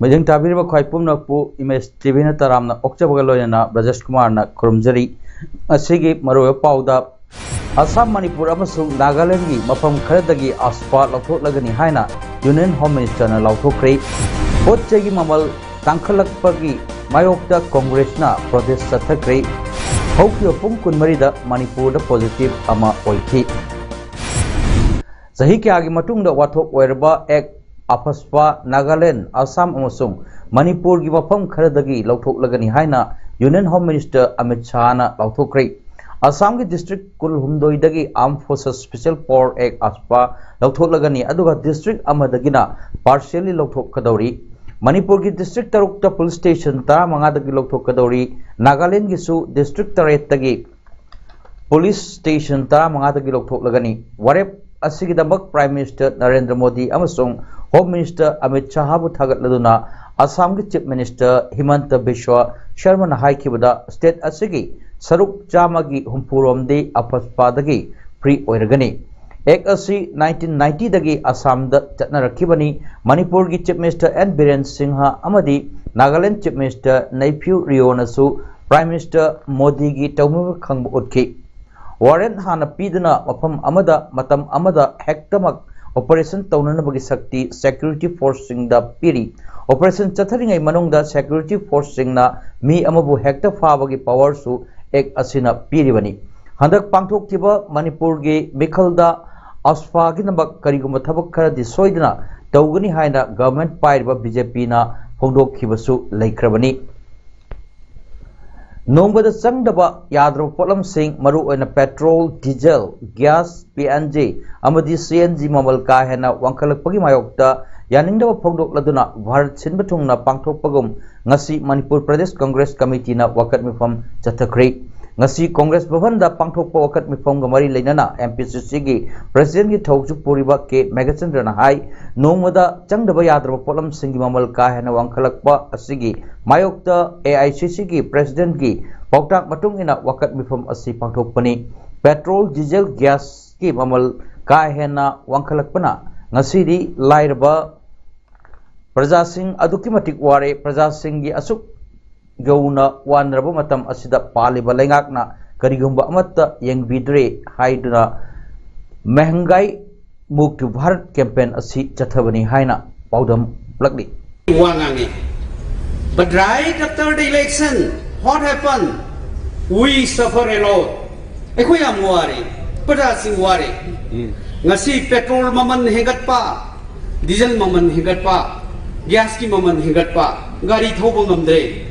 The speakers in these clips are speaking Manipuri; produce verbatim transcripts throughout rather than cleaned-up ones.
ꯃꯤꯠꯌꯦꯡ ꯇꯥꯕꯤꯔꯤꯕ ꯈ꯭ꯋꯥꯏ ꯄꯨꯝꯅꯃꯛꯄꯨ ꯏꯃꯦꯖ ꯇꯤꯚꯤꯅ ꯇꯔꯥꯝꯅ ꯑꯣꯛꯆꯕꯒ ꯂꯣꯏꯅꯅ ꯕ꯭ꯔꯖꯦꯁ ꯀꯨꯃꯥꯔꯅ ꯈꯨꯔꯨꯝꯖꯔꯤ꯫ ꯉꯁꯤꯒꯤ ꯃꯔꯨꯑꯣꯏꯕ ꯄꯥꯎꯗ, ꯑꯁꯥꯝ, ꯃꯅꯤꯄꯨꯔ ꯑꯃꯁꯨꯡ ꯅꯥꯒꯥꯂꯦꯟꯗꯒꯤ ꯃꯐꯝ ꯈꯔꯗꯒꯤ ꯑꯁꯄꯥ ꯂꯧꯊꯣꯛꯂꯒꯅꯤ ꯍꯥꯏꯅ ꯌꯨꯅꯤꯌꯟ ꯍꯣꯝ ꯃꯤꯅꯤꯁꯇꯔꯅ ꯂꯥꯎꯊꯣꯛꯈ꯭ꯔꯦ꯫ ꯄꯣꯠ ꯆꯩꯒꯤ ꯃꯃꯜ ꯇꯥꯡꯈꯠꯂꯛꯄꯒꯤ ꯃꯥꯌꯣꯛꯇ ꯀꯣꯡꯒ꯭ꯔꯦꯁꯅ ꯄ꯭ꯔꯣꯇꯦꯁ ꯆꯠꯊꯈ꯭ꯔꯦ꯫ ꯍꯧꯈꯤꯕ ꯄꯨꯡ ꯀꯨꯟꯃꯔꯤꯗ ꯃꯅꯤꯄꯨꯔꯗ ꯄꯣꯖꯤꯇꯤꯚ ꯑꯃ ꯑꯣꯏꯈꯤ꯫ ꯆꯍꯤ ꯀꯌꯥꯒꯤ ꯃꯇꯨꯡꯗ ꯋꯥꯊꯣꯛ ꯑꯣꯏꯔꯕ ꯑꯦꯛ ꯑꯐꯁꯄꯥ ꯅꯥꯒꯥꯂꯦꯟ, ꯑꯁꯥꯝ ꯑꯃꯁꯨꯡ ꯃꯅꯤꯄꯨꯔꯒꯤ ꯃꯐꯝ ꯈꯔꯗꯒꯤ ꯂꯧꯊꯣꯛꯂꯒꯅꯤ ꯍꯥꯏꯅ ꯌꯨꯅꯤꯌꯟ ꯍꯣꯝ ꯃꯤꯅꯤꯁꯇꯔ ꯑꯃꯤꯠ ꯁꯥꯍꯅ ꯂꯥꯎꯊꯣꯛꯈ꯭ꯔꯦ꯫ ꯑꯁꯥꯝꯒꯤ ꯗꯤꯁꯇ꯭ꯔꯤꯛ ꯀꯨꯟꯍꯨꯝꯗꯣꯏꯗꯒꯤ armed forces special power act AFSPA ꯂꯧꯊꯣꯛꯂꯒꯅꯤ, ꯑꯗꯨꯒ ꯗꯤꯁꯇ꯭ꯔꯤꯛ ꯑꯃꯗꯒꯤꯅ ꯄꯥꯔꯁꯤꯌꯦꯜꯂꯤ ꯂꯧꯊꯣꯛꯀꯗꯧꯔꯤ꯫ ꯃꯅꯤꯄꯨꯔꯒꯤ ꯗꯤꯁꯇ꯭ꯔꯤꯛ ꯇꯔꯨꯛꯇ ꯄꯨꯂꯤꯁ ꯁ꯭ꯇꯦꯁꯟ ꯇꯔꯥꯃꯉꯥꯗꯒꯤ ꯂꯧꯊꯣꯛꯀꯗꯧꯔꯤ꯫ ꯅꯥꯒꯥꯂꯦꯟꯒꯤꯁꯨ ꯗꯤꯁꯇ꯭ꯔꯤꯛ ꯇꯔꯦꯠꯇꯒꯤ ꯄꯨꯂꯤꯁ ꯁ꯭ꯇꯦꯁꯟ ꯇꯔꯥꯃꯉꯥꯗꯒꯤ ꯂꯧꯊꯣꯛꯂꯒꯅꯤ꯫ ꯋꯥꯔꯦꯞ ꯑꯁꯤꯒꯤꯗꯃꯛ ꯄ꯭ꯔꯥꯏꯝ ꯃꯤꯅꯤꯁꯇꯔ ꯅꯔꯦꯟꯗ꯭ꯔ ꯃꯣꯗꯤ ꯑꯃꯁꯨꯡ ꯍꯣꯝ ꯃꯤꯅꯤꯁꯇꯔ ꯑꯃꯤꯠ ꯁꯥꯍꯕꯨ ꯊꯥꯒꯠꯂꯗꯨꯅ ꯑꯁꯥꯝꯒꯤ ꯆꯤꯐ ꯃꯤꯅꯤꯁꯇꯔ ꯍꯤꯃꯟꯇ ꯕꯤꯁ꯭ꯋ ꯁꯔꯃꯅ ꯍꯥꯏꯈꯤꯕꯗ, ꯁ꯭ꯇꯦꯠ ꯑꯁꯤꯒꯤ ꯁꯔꯨꯛ ꯆꯥꯝꯃꯒꯤ ꯍꯨꯝꯐꯨꯔꯣꯝꯗꯤ ꯑꯐꯁꯄꯥꯗꯒꯤ ꯐ꯭ꯔꯤ ꯑꯣꯏꯔꯒꯅꯤ꯫ ꯑꯦꯛ ꯑꯁꯤ ꯅꯥꯏꯟꯇꯤꯟ ꯅꯥꯏꯟꯇꯤꯗꯒꯤ ꯑꯁꯥꯝꯗ ꯆꯠꯅꯔꯛꯈꯤꯕꯅꯤ꯫ ꯃꯅꯤꯄꯨꯔꯒꯤ chief minister N Biren Singh ꯑꯃꯗꯤ ꯅꯥꯒꯥꯂꯦꯟ ꯆꯤꯐ ꯃꯤꯅꯤꯁꯇꯔ ꯅꯩꯐꯤꯌꯨ ꯔꯤꯑꯣꯅꯁꯨ ꯄ꯭ꯔꯥꯏꯝ ꯃꯤꯅꯤꯁꯇꯔ ꯃꯣꯗꯤꯒꯤ ꯇꯧꯅꯕ ꯈꯪꯕ ꯎꯠꯈꯤ꯫ ꯋꯥꯔꯦꯟꯠ ꯍꯥꯟꯅ ꯄꯤꯗꯨꯅ ꯃꯐꯝ ꯑꯃꯗ ꯃꯇꯝ ꯑꯃꯗ ꯍꯦꯛꯇꯃꯛ ꯑꯣꯄꯔꯦꯁꯟ ꯇꯧꯅꯅꯕꯒꯤ ꯁꯛꯇꯤ ꯁꯦꯀ꯭ꯌꯨꯔꯤꯇꯤ ꯐꯣꯔꯁꯁꯤꯡꯗ ꯄꯤꯔꯤ꯫ ꯑꯣꯄꯔꯦꯁꯟ ꯆꯠꯊꯔꯤꯉꯩ ꯃꯅꯨꯡꯗ ꯁꯦꯀ꯭ꯌꯨꯔꯤꯇꯤ ꯐꯣꯔꯁꯁꯤꯡꯅ ꯃꯤ ꯑꯃꯕꯨ ꯍꯦꯛꯇ ꯐꯥꯕꯒꯤ ꯄꯥꯋꯔꯁꯨ ꯑꯦꯛ ꯑꯁꯤꯅ ꯄꯤꯔꯤꯕꯅꯤ꯫ ꯍꯟꯗꯛ ꯄꯥꯡꯊꯣꯛꯈꯤꯕ ꯃꯅꯤꯄꯨꯔꯒꯤ ꯃꯤꯈꯜꯗ ꯑꯐꯁꯄꯥꯒꯤꯗꯃꯛ ꯀꯔꯤꯒꯨꯝꯕ ꯊꯕꯛ ꯈꯔꯗꯤ ꯁꯣꯏꯗꯅ ꯇꯧꯒꯅꯤ ꯍꯥꯏꯅ ꯒꯚꯔꯟꯃꯦꯟꯠ ꯄꯥꯏꯔꯤꯕ ꯕꯤ ꯖꯦ ꯄꯤꯅ ꯐꯣꯡꯗꯣꯛꯈꯤꯕꯁꯨ ꯂꯩꯈ꯭ꯔꯕꯅꯤ꯫ ꯅꯣꯡꯃꯗ ꯆꯪꯗꯕ ꯌꯥꯗ꯭ꯔꯕ ꯄꯣꯠꯂꯝꯁꯤꯡ, ꯃꯔꯨꯑꯣꯏꯅ petrol, diesel, gas, P N G ꯑꯃꯗꯤ ꯁꯤ ꯑꯦꯟ ꯖꯤ ꯃꯃꯜ ꯀꯥ ꯍꯦꯟꯅ ꯋꯥꯡꯈꯠꯂꯛꯄꯒꯤ ꯃꯥꯌꯣꯛꯇ ꯌꯥꯅꯤꯡꯗꯕ ꯐꯣꯡꯗꯣꯛꯂꯗꯨꯅ ꯚꯥꯔꯠ ꯁꯤꯟꯕ ꯊꯨꯡꯅ ꯄꯥꯡꯊꯣꯛꯄꯒꯨꯝ ꯉꯁꯤ ꯃꯅꯤꯄꯨꯔ ꯄ꯭ꯔꯗꯦꯁ ꯀꯪꯒ꯭ꯔꯦꯁ ꯀꯃꯤꯇꯤꯅ ꯋꯥꯀꯠ ꯃꯤꯐꯝ ꯆꯠꯊꯈ꯭ꯔꯦ꯫ ꯉꯁꯤ ꯀꯪꯒ꯭ꯔꯦꯁ ꯚꯕꯟꯗ ꯄꯥꯡꯊꯣꯛꯄ ꯋꯥꯀꯠ ꯃꯤꯐꯝꯒ ꯃꯔꯤ ꯂꯩꯅꯅ ꯑꯦꯝ ꯄꯤ ꯁꯤ ꯁꯤꯒꯤ ꯄ꯭ꯔꯁꯤꯗꯦꯟꯒꯤ ꯊꯧꯁꯨ ꯄꯨꯔꯤꯕ ꯀꯦ ꯃꯦꯘꯆꯟꯗ꯭ꯔꯅ ꯍꯥꯏ, ꯅꯣꯡꯃꯗ ꯆꯪꯗꯕ ꯌꯥꯗ꯭ꯔꯕ ꯄꯣꯠꯂꯝꯁꯤꯡꯒꯤ ꯃꯃꯜ ꯀꯥ ꯍꯦꯟꯅ ꯋꯥꯡꯈꯠꯂꯛꯄ ꯑꯁꯤꯒꯤ ꯃꯥꯌꯣꯛꯇ ꯑꯦ ꯑꯥꯏ ꯁꯤ ꯁꯤꯒꯤ ꯄ꯭ꯔꯁꯤꯗꯦꯟꯒꯤ ꯄꯥꯎꯇꯥꯛ ꯃꯇꯨꯡ ꯏꯟꯅ ꯋꯥꯀꯠ ꯃꯤꯐꯝ ꯑꯁꯤ ꯄꯥꯡꯊꯣꯛꯄꯅꯤ꯫ ꯄꯦꯇ꯭ꯔꯣꯜ, ꯗꯤꯖꯦꯜ, ꯒ꯭ꯌꯥꯁꯀꯤ ꯃꯃꯜ ꯀꯥ ꯍꯦꯟꯅ ꯋꯥꯡꯈꯠꯂꯛꯄꯅ ꯉꯁꯤꯗꯤ ꯂꯥꯏꯔꯕ ꯄ꯭ꯔꯖꯥꯁꯤꯡ ꯑꯗꯨꯛꯀꯤ ꯃꯇꯤꯛ ꯋꯥꯔꯦ꯫ ꯄ꯭ꯔꯖꯥꯁꯤꯡꯒꯤ ꯑꯁꯨꯛ ꯌꯧꯅ ꯋꯥꯅꯔꯕ ꯃꯇꯝ ꯑꯁꯤꯗ ꯄꯥꯜꯂꯤꯕ ꯂꯩꯉꯥꯛꯅ ꯀꯔꯤꯒꯨꯝꯕ ꯑꯃꯠꯇ ꯌꯦꯡꯕꯤꯗ꯭ꯔꯦ ꯍꯥꯏꯗꯨꯅ ꯃꯦꯍꯪꯒꯥꯏ ꯃꯨꯛꯇ ꯚꯥꯔꯠ ꯀꯦꯝꯄꯦꯟ ꯑꯁꯤ ꯆꯠꯊꯕꯅꯤ ꯍꯥꯏꯅ ꯄꯥꯎꯗꯝꯂꯛꯂꯤ꯫ ꯋꯥ ꯉꯥꯡꯉꯤ꯫ But right after the election, what happened? We suffer a lot. ꯑꯩꯈꯣꯏ ꯌꯥꯝ ꯋꯥꯔꯦ, ꯄ꯭ꯔꯖꯥꯁꯤꯡ ꯋꯥꯔꯦ꯫ ꯉꯁꯤ ꯄꯦꯇ꯭ꯔꯣꯜ ꯃꯃꯜ ꯍꯦꯟꯒꯠꯄ, ꯗꯤꯖꯜ ꯃꯃꯜ ꯍꯦꯟꯒꯠꯄ, ꯒ꯭ꯌꯥꯁꯀꯤ ꯃꯃꯜ ꯍꯦꯟꯒꯠꯄ, ꯒꯥꯔꯤ ꯊꯧꯕ ꯉꯝꯗ꯭ꯔꯦ꯫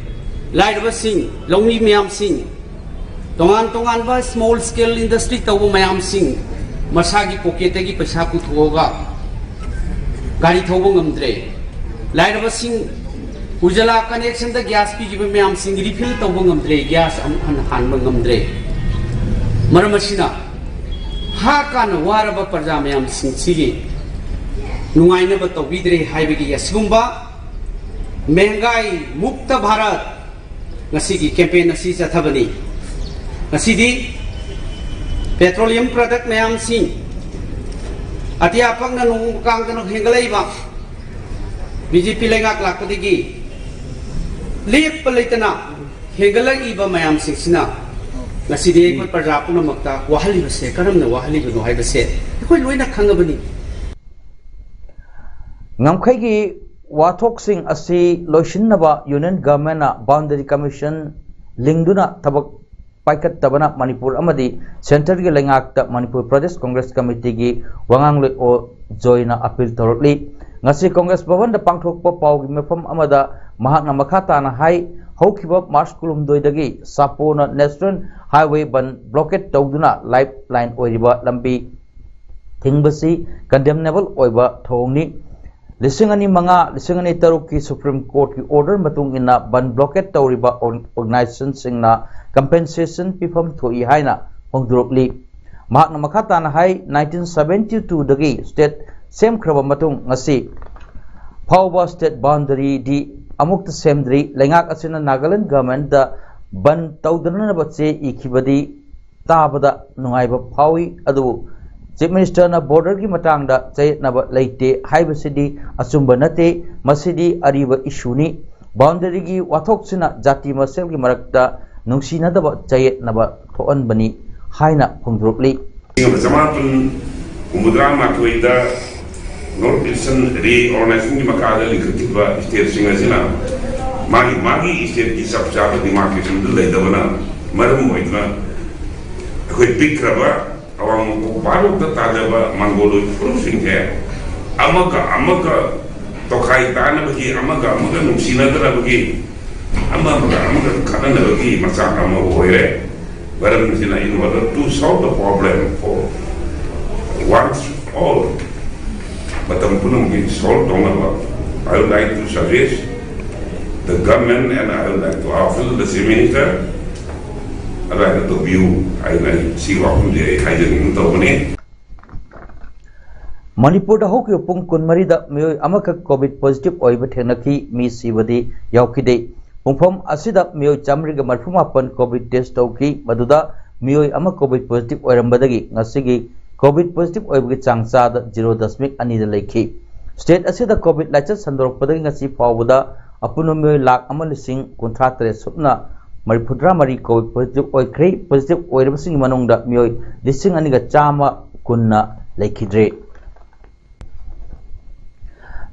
ꯂꯥꯏꯔꯕꯁꯤꯡ, ꯂꯧꯃꯤ ꯃꯌꯥꯝꯁꯤꯡ, ꯇꯣꯉꯥꯟ ꯇꯣꯉꯥꯟꯕ small scale industry ꯇꯧꯕ ꯃꯌꯥꯝꯁꯤꯡ ꯃꯁꯥꯒꯤ ꯄꯣꯀꯦꯠꯇꯒꯤ ꯄꯩꯁꯥ ꯄꯨꯊꯣꯛꯑꯒ ꯒꯥꯔꯤ ꯊꯧꯕ ꯉꯝꯗ꯭ꯔꯦ꯫ ꯂꯥꯏꯔꯕꯁꯤꯡ, ꯎꯖꯥꯂꯥ connectionꯗ ꯒ꯭ꯌꯥꯁ ꯄꯤꯈꯤꯕ ꯃꯌꯥꯝꯁꯤꯡ refill ꯇꯧꯕ ꯉꯝꯗ꯭ꯔꯦ, ꯒ꯭ꯌꯥꯁ ꯑꯃꯨꯛ ꯍꯟꯅ ꯍꯥꯟꯕ ꯉꯝꯗ꯭ꯔꯦ꯫ ꯃꯔꯝ ꯑꯁꯤꯅ ꯍꯥ ꯀꯥꯟꯅ ꯋꯥꯔꯕ ꯄ꯭ꯔꯖꯥ ꯃꯌꯥꯝꯁꯤꯡꯁꯤꯒꯤ ꯅꯨꯡꯉꯥꯏꯅꯕ ꯇꯧꯕꯤꯗ꯭ꯔꯦ ꯍꯥꯏꯕꯒꯤ ꯑꯁꯤꯒꯨꯝꯕ ꯃꯦꯍꯪꯒꯥꯏ ꯃꯨꯛꯇ ꯚꯥꯔꯠ ꯉꯁꯤꯒꯤ ꯀꯦꯝꯄꯦꯟ ꯑꯁꯤ ꯆꯠꯊꯕꯅꯤ꯫ ꯉꯁꯤꯗꯤ petroleum product ꯃꯌꯥꯝꯁꯤꯡ ꯑꯇꯤꯌꯥ ꯄꯛꯅ ꯅꯣꯡ ꯀꯥꯡꯗꯅ ꯍꯦꯟꯒꯠꯂꯛꯏꯕ ꯕꯤ ꯖꯦ ꯄꯤ ꯂꯩꯉꯥꯛ ꯂꯥꯛꯄꯗꯒꯤ ꯂꯦꯞꯄ ꯂꯩꯇꯅ ꯍꯦꯟꯒꯠꯂꯛꯏꯕ ꯃꯌꯥꯝꯁꯤꯡꯁꯤꯅ ꯉꯁꯤꯗꯤ ꯑꯩꯈꯣꯏ ꯄ꯭ꯔꯖꯥ ꯄꯨꯝꯅꯃꯛꯇ ꯋꯥꯍꯜꯂꯤꯕꯁꯦ ꯀꯔꯝꯅ ꯋꯥꯍꯜꯂꯤꯕꯅꯣ ꯍꯥꯏꯕꯁꯦ ꯑꯩꯈꯣꯏ ꯂꯣꯏꯅ ꯈꯪꯉꯕꯅꯤ꯫ ꯉꯝꯈꯩꯒꯤ ꯋꯥꯊꯣꯛꯁꯤꯡ ꯑꯁꯤ ꯂꯣꯏꯁꯤꯟꯅꯕ ꯌꯨꯅꯤꯌꯟ ꯒꯚꯔꯟꯃꯦꯟꯅ ꯕꯥꯎꯟꯗꯔꯤ ꯀꯃꯤꯁꯟ ꯂꯤꯡꯗꯨꯅ ꯊꯕꯛ ꯄꯥꯏꯈꯠꯇꯕꯅ ꯃꯅꯤꯄꯨꯔ ꯑꯃꯗꯤ ꯁꯦꯟꯇꯔꯒꯤ ꯂꯩꯉꯥꯛꯇ ꯃꯅꯤꯄꯨꯔ ꯄ꯭ꯔꯗꯦꯁ ꯀꯪꯒ꯭ꯔꯦꯁ ꯀꯃꯤꯇꯤꯒꯤ ꯋꯥꯉꯥꯡꯂꯣꯏ ꯑꯣ ꯖꯣꯏꯅ ꯑꯄꯤꯜ ꯇꯧꯔꯛꯂꯤ꯫ ꯉꯁꯤ ꯀꯪꯒ꯭ꯔꯦꯁ ꯚꯕꯟꯗ ꯄꯥꯡꯊꯣꯛꯄ ꯄꯥꯎꯒꯤ ꯃꯤꯐꯝ ꯑꯃꯗ ꯃꯍꯥꯛꯅ ꯃꯈꯥ ꯇꯥꯅ ꯍꯥꯏ, ꯍꯧꯈꯤꯕ ꯃꯥꯔꯆ ꯀꯨꯟꯍꯨꯝꯗꯣꯏꯗꯒꯤ ꯁꯥꯄꯣꯅ ꯅꯦꯁꯅꯦꯜ ꯍꯥꯏꯋꯦ ꯕꯟ ꯕ꯭ꯂꯣꯀꯦꯠ ꯇꯧꯗꯨꯅ ꯂꯥꯏꯐ ꯂꯥꯏꯟ ꯑꯣꯏꯔꯤꯕ ꯂꯝꯕꯤ ꯊꯤꯡꯕꯁꯤ ꯀꯟꯗꯦꯝꯅꯦꯕꯜ ꯑꯣꯏꯕ ꯊꯧꯑꯣꯡꯅꯤ꯫ ꯂꯤꯁꯤꯡ ꯑꯅꯤ ꯃꯉꯥ ꯂꯤꯁꯤꯡ ꯑꯅꯤ ꯇꯔꯨꯛꯀꯤ ꯁꯨꯄ꯭ꯔꯤꯝ ꯀꯣꯔꯠꯀꯤ ꯑꯣꯔꯗꯔ ꯃꯇꯨꯡ ꯏꯟꯅ ꯕꯟ ꯕ꯭ꯂꯣꯀꯦꯠ ꯇꯧꯔꯤꯕ ꯑꯣꯔ-, ꯑꯣꯔꯒꯅꯥꯏꯖꯦꯁꯟꯁꯤꯡꯅ ꯀꯝꯄꯦꯟꯁꯦꯁꯟ ꯄꯤꯐꯝ ꯊꯣꯛꯏ ꯍꯥꯏꯅ ꯐꯣꯡꯗꯣꯔꯛꯂꯤ꯫ ꯃꯍꯥꯛꯅ ꯃꯈꯥ ꯇꯥꯅ ꯍꯥꯏ, ꯅꯥꯏꯟꯇꯤꯟ ꯁꯕꯦꯟꯇꯤ ꯇꯨꯗꯒꯤ ꯁ꯭ꯇꯦꯠ ꯁꯦꯝꯈ꯭ꯔꯕ ꯃꯇꯨꯡ ꯉꯁꯤ ꯐꯥꯎꯕ ꯁ꯭ꯇꯦꯠ ꯕꯥꯎꯟꯗꯔꯤꯗꯤ ꯑꯃꯨꯛꯇ ꯁꯦꯝꯗ꯭ꯔꯤ꯫ ꯂꯩꯉꯥꯛ ꯑꯁꯤꯅ ꯅꯥꯒꯥꯂꯦꯟ ꯒꯚꯔꯟꯃꯦꯟꯠꯇ ꯕꯟ ꯇꯧꯗꯅꯅꯕ ꯆꯦ ꯏꯈꯤꯕꯗꯤ ꯇꯥꯕꯗ ꯅꯨꯡꯉꯥꯏꯕ ꯐꯥꯎꯏ, ꯑꯗꯨꯕꯨ ꯆꯤꯐ ꯃꯤꯅꯤꯁꯇꯔꯅ ꯕꯣꯔꯗꯔꯒꯤ ꯃꯇꯥꯡꯗ ꯆꯌꯦꯠꯅꯕ ꯂꯩꯇꯦ ꯍꯥꯏꯕꯁꯤꯗꯤ ꯑꯆꯨꯝꯕ ꯅꯠꯇꯦ꯫ ꯃꯁꯤꯗꯤ ꯑꯔꯤꯕ ꯏꯁꯨꯅꯤ꯫ ꯕꯥꯎꯟꯗꯔꯤꯒꯤ ꯋꯥꯊꯣꯛꯁꯤꯅ ꯖꯥꯇꯤ ꯃꯁꯦꯜꯒꯤ ꯃꯔꯛꯇ ꯅꯨꯡꯁꯤꯅꯗꯕ ꯆꯌꯦꯠꯅꯕ ꯊꯣꯛꯍꯟꯕꯅꯤ ꯍꯥꯏꯅ ꯐꯣꯡꯗꯣꯔꯛꯂꯤ꯫ ꯆꯃꯥꯄꯟ ꯍꯨꯝꯐꯨꯇꯔꯥ ꯃꯥꯊꯣꯏꯗ ꯅꯣꯔꯠ ꯏꯁꯇꯔꯟ ꯔꯤꯑꯣꯔꯒꯅꯥꯏꯖꯦꯁꯟꯒꯤ ꯃꯈꯥꯗ ꯂꯤꯡꯈꯠꯈꯤꯕ ꯁ꯭ꯇꯦꯠꯁꯤꯡ ꯑꯁꯤꯅ ꯃꯥꯒꯤ ꯃꯥꯒꯤ ꯁ꯭ꯇꯦꯠꯀꯤ ꯆꯞ ꯆꯥꯕ ꯗꯤꯃꯥꯔꯀꯦꯁꯟꯗꯨ ꯂꯩꯇꯕꯅ ꯃꯔꯝ ꯑꯣꯏꯗꯨꯅ ꯑꯩꯈꯣꯏ ꯄꯤꯛꯈ꯭ꯔꯕ ꯑꯋꯥꯡ ꯅꯣꯡꯄꯣꯛ ꯚꯥꯔꯠꯇ ꯇꯥꯖꯕ ꯃꯪꯒꯣꯂꯣꯏ ꯐꯨꯔꯨꯞꯁꯤꯡꯁꯦ ꯑꯃꯒ ꯑꯃꯒ ꯇꯣꯈꯥꯏ ꯇꯥꯅꯕꯒꯤ, ꯑꯃꯒ ꯑꯃꯒ ꯅꯨꯡꯁꯤꯅꯗꯅꯕꯒꯤ, ꯑꯃꯒ ꯑꯃꯒ ꯈꯠꯅꯅꯕꯒꯤ ꯃꯆꯥꯛ ꯑꯃ ꯑꯣꯏꯔꯦ꯫ ꯃꯔꯝ ꯑꯁꯤꯅ, in order to solve the problem for once all, ꯃꯇꯝ ꯄꯨꯝꯅꯃꯛꯀꯤ ꯁꯣꯜꯕ ꯇꯧꯅꯕ, I would like to suggest the government and I would like to appeal the chief minister, ꯑꯗꯨꯃꯥꯏꯅ ꯇꯧꯕꯤꯌꯨ ꯍꯥꯏꯅ ꯑꯩ ꯁꯤꯒꯤ ꯋꯥꯐꯝꯁꯦ ꯑꯩ ꯍꯥꯏꯖꯅꯤꯡꯗꯅ ꯇꯧꯕꯅꯤ꯫ ꯃꯅꯤꯄꯨꯔꯗ ꯍꯧꯈꯤꯕ ꯄꯨꯡ ꯀꯨꯟꯃꯔꯤꯗ ꯃꯤꯑꯣꯏ ꯑꯃꯈꯛ ꯀꯣꯚꯤꯗ ꯄꯣꯖꯤꯇꯤꯚ ꯑꯣꯏꯕ ꯊꯦꯡꯅꯈꯤ꯫ ꯃꯤ ꯁꯤꯕꯗꯤ ꯌꯥꯎꯈꯤꯗꯦ꯫ ꯄꯨꯡꯐꯝ ꯑꯁꯤꯗ ꯃꯤꯑꯣꯏ ꯆꯥꯃꯔꯤꯒ ꯃꯔꯤꯐꯨ ꯃꯥꯄꯟ ꯀꯣꯚꯤꯗ ꯇꯦꯁ ꯇꯧꯈꯤ꯫ ꯃꯗꯨꯗ ꯃꯤꯑꯣꯏ ꯑꯃ ꯀꯣꯚꯤꯗ ꯄꯣꯖꯤꯇꯤꯚ ꯑꯣꯏꯔꯝꯕꯗꯒꯤ ꯉꯁꯤꯒꯤ ꯀꯣꯚꯤꯗ ꯄꯣꯖꯤꯇꯤꯚ ꯑꯣꯏꯕꯒꯤ ꯆꯥꯡ ꯆꯥꯗ ꯖꯤꯔꯣ ꯗꯁꯃꯤꯛ ꯑꯅꯤꯗ ꯂꯩꯈꯤ꯫ ꯁ꯭ꯇꯦꯠ ꯑꯁꯤꯗ ꯀꯣꯚꯤꯗ ꯂꯥꯏꯆꯠ ꯁꯟꯗꯣꯔꯛꯄꯗꯒꯤ ꯉꯁꯤ ꯐꯥꯎꯕꯗ ꯑꯄꯨꯟꯕ ꯃꯤꯑꯣꯏ ꯂꯥꯈ ꯑꯃ ꯂꯤꯁꯤꯡ ꯀꯨꯟꯊ꯭ꯔꯥ ꯇꯔꯦꯠ ꯁꯨꯞꯅ ꯃꯔꯤꯐꯨꯇꯔꯥ ꯃꯔꯤ ꯀꯣꯚꯤꯗ ꯄꯣꯖꯤꯇꯤꯚ ꯑꯣꯏꯈ꯭ꯔꯦ꯫ ꯄꯣꯖꯤꯇꯤꯚ ꯑꯣꯏꯔꯕꯁꯤꯡꯒꯤ ꯃꯅꯨꯡꯗ ꯃꯤꯑꯣꯏ ꯂꯤꯁꯤꯡ ꯑꯅꯤꯒ ꯆꯥꯝꯃ ꯀꯨꯟꯅ ꯂꯩꯈꯤꯗ꯭ꯔꯦ꯫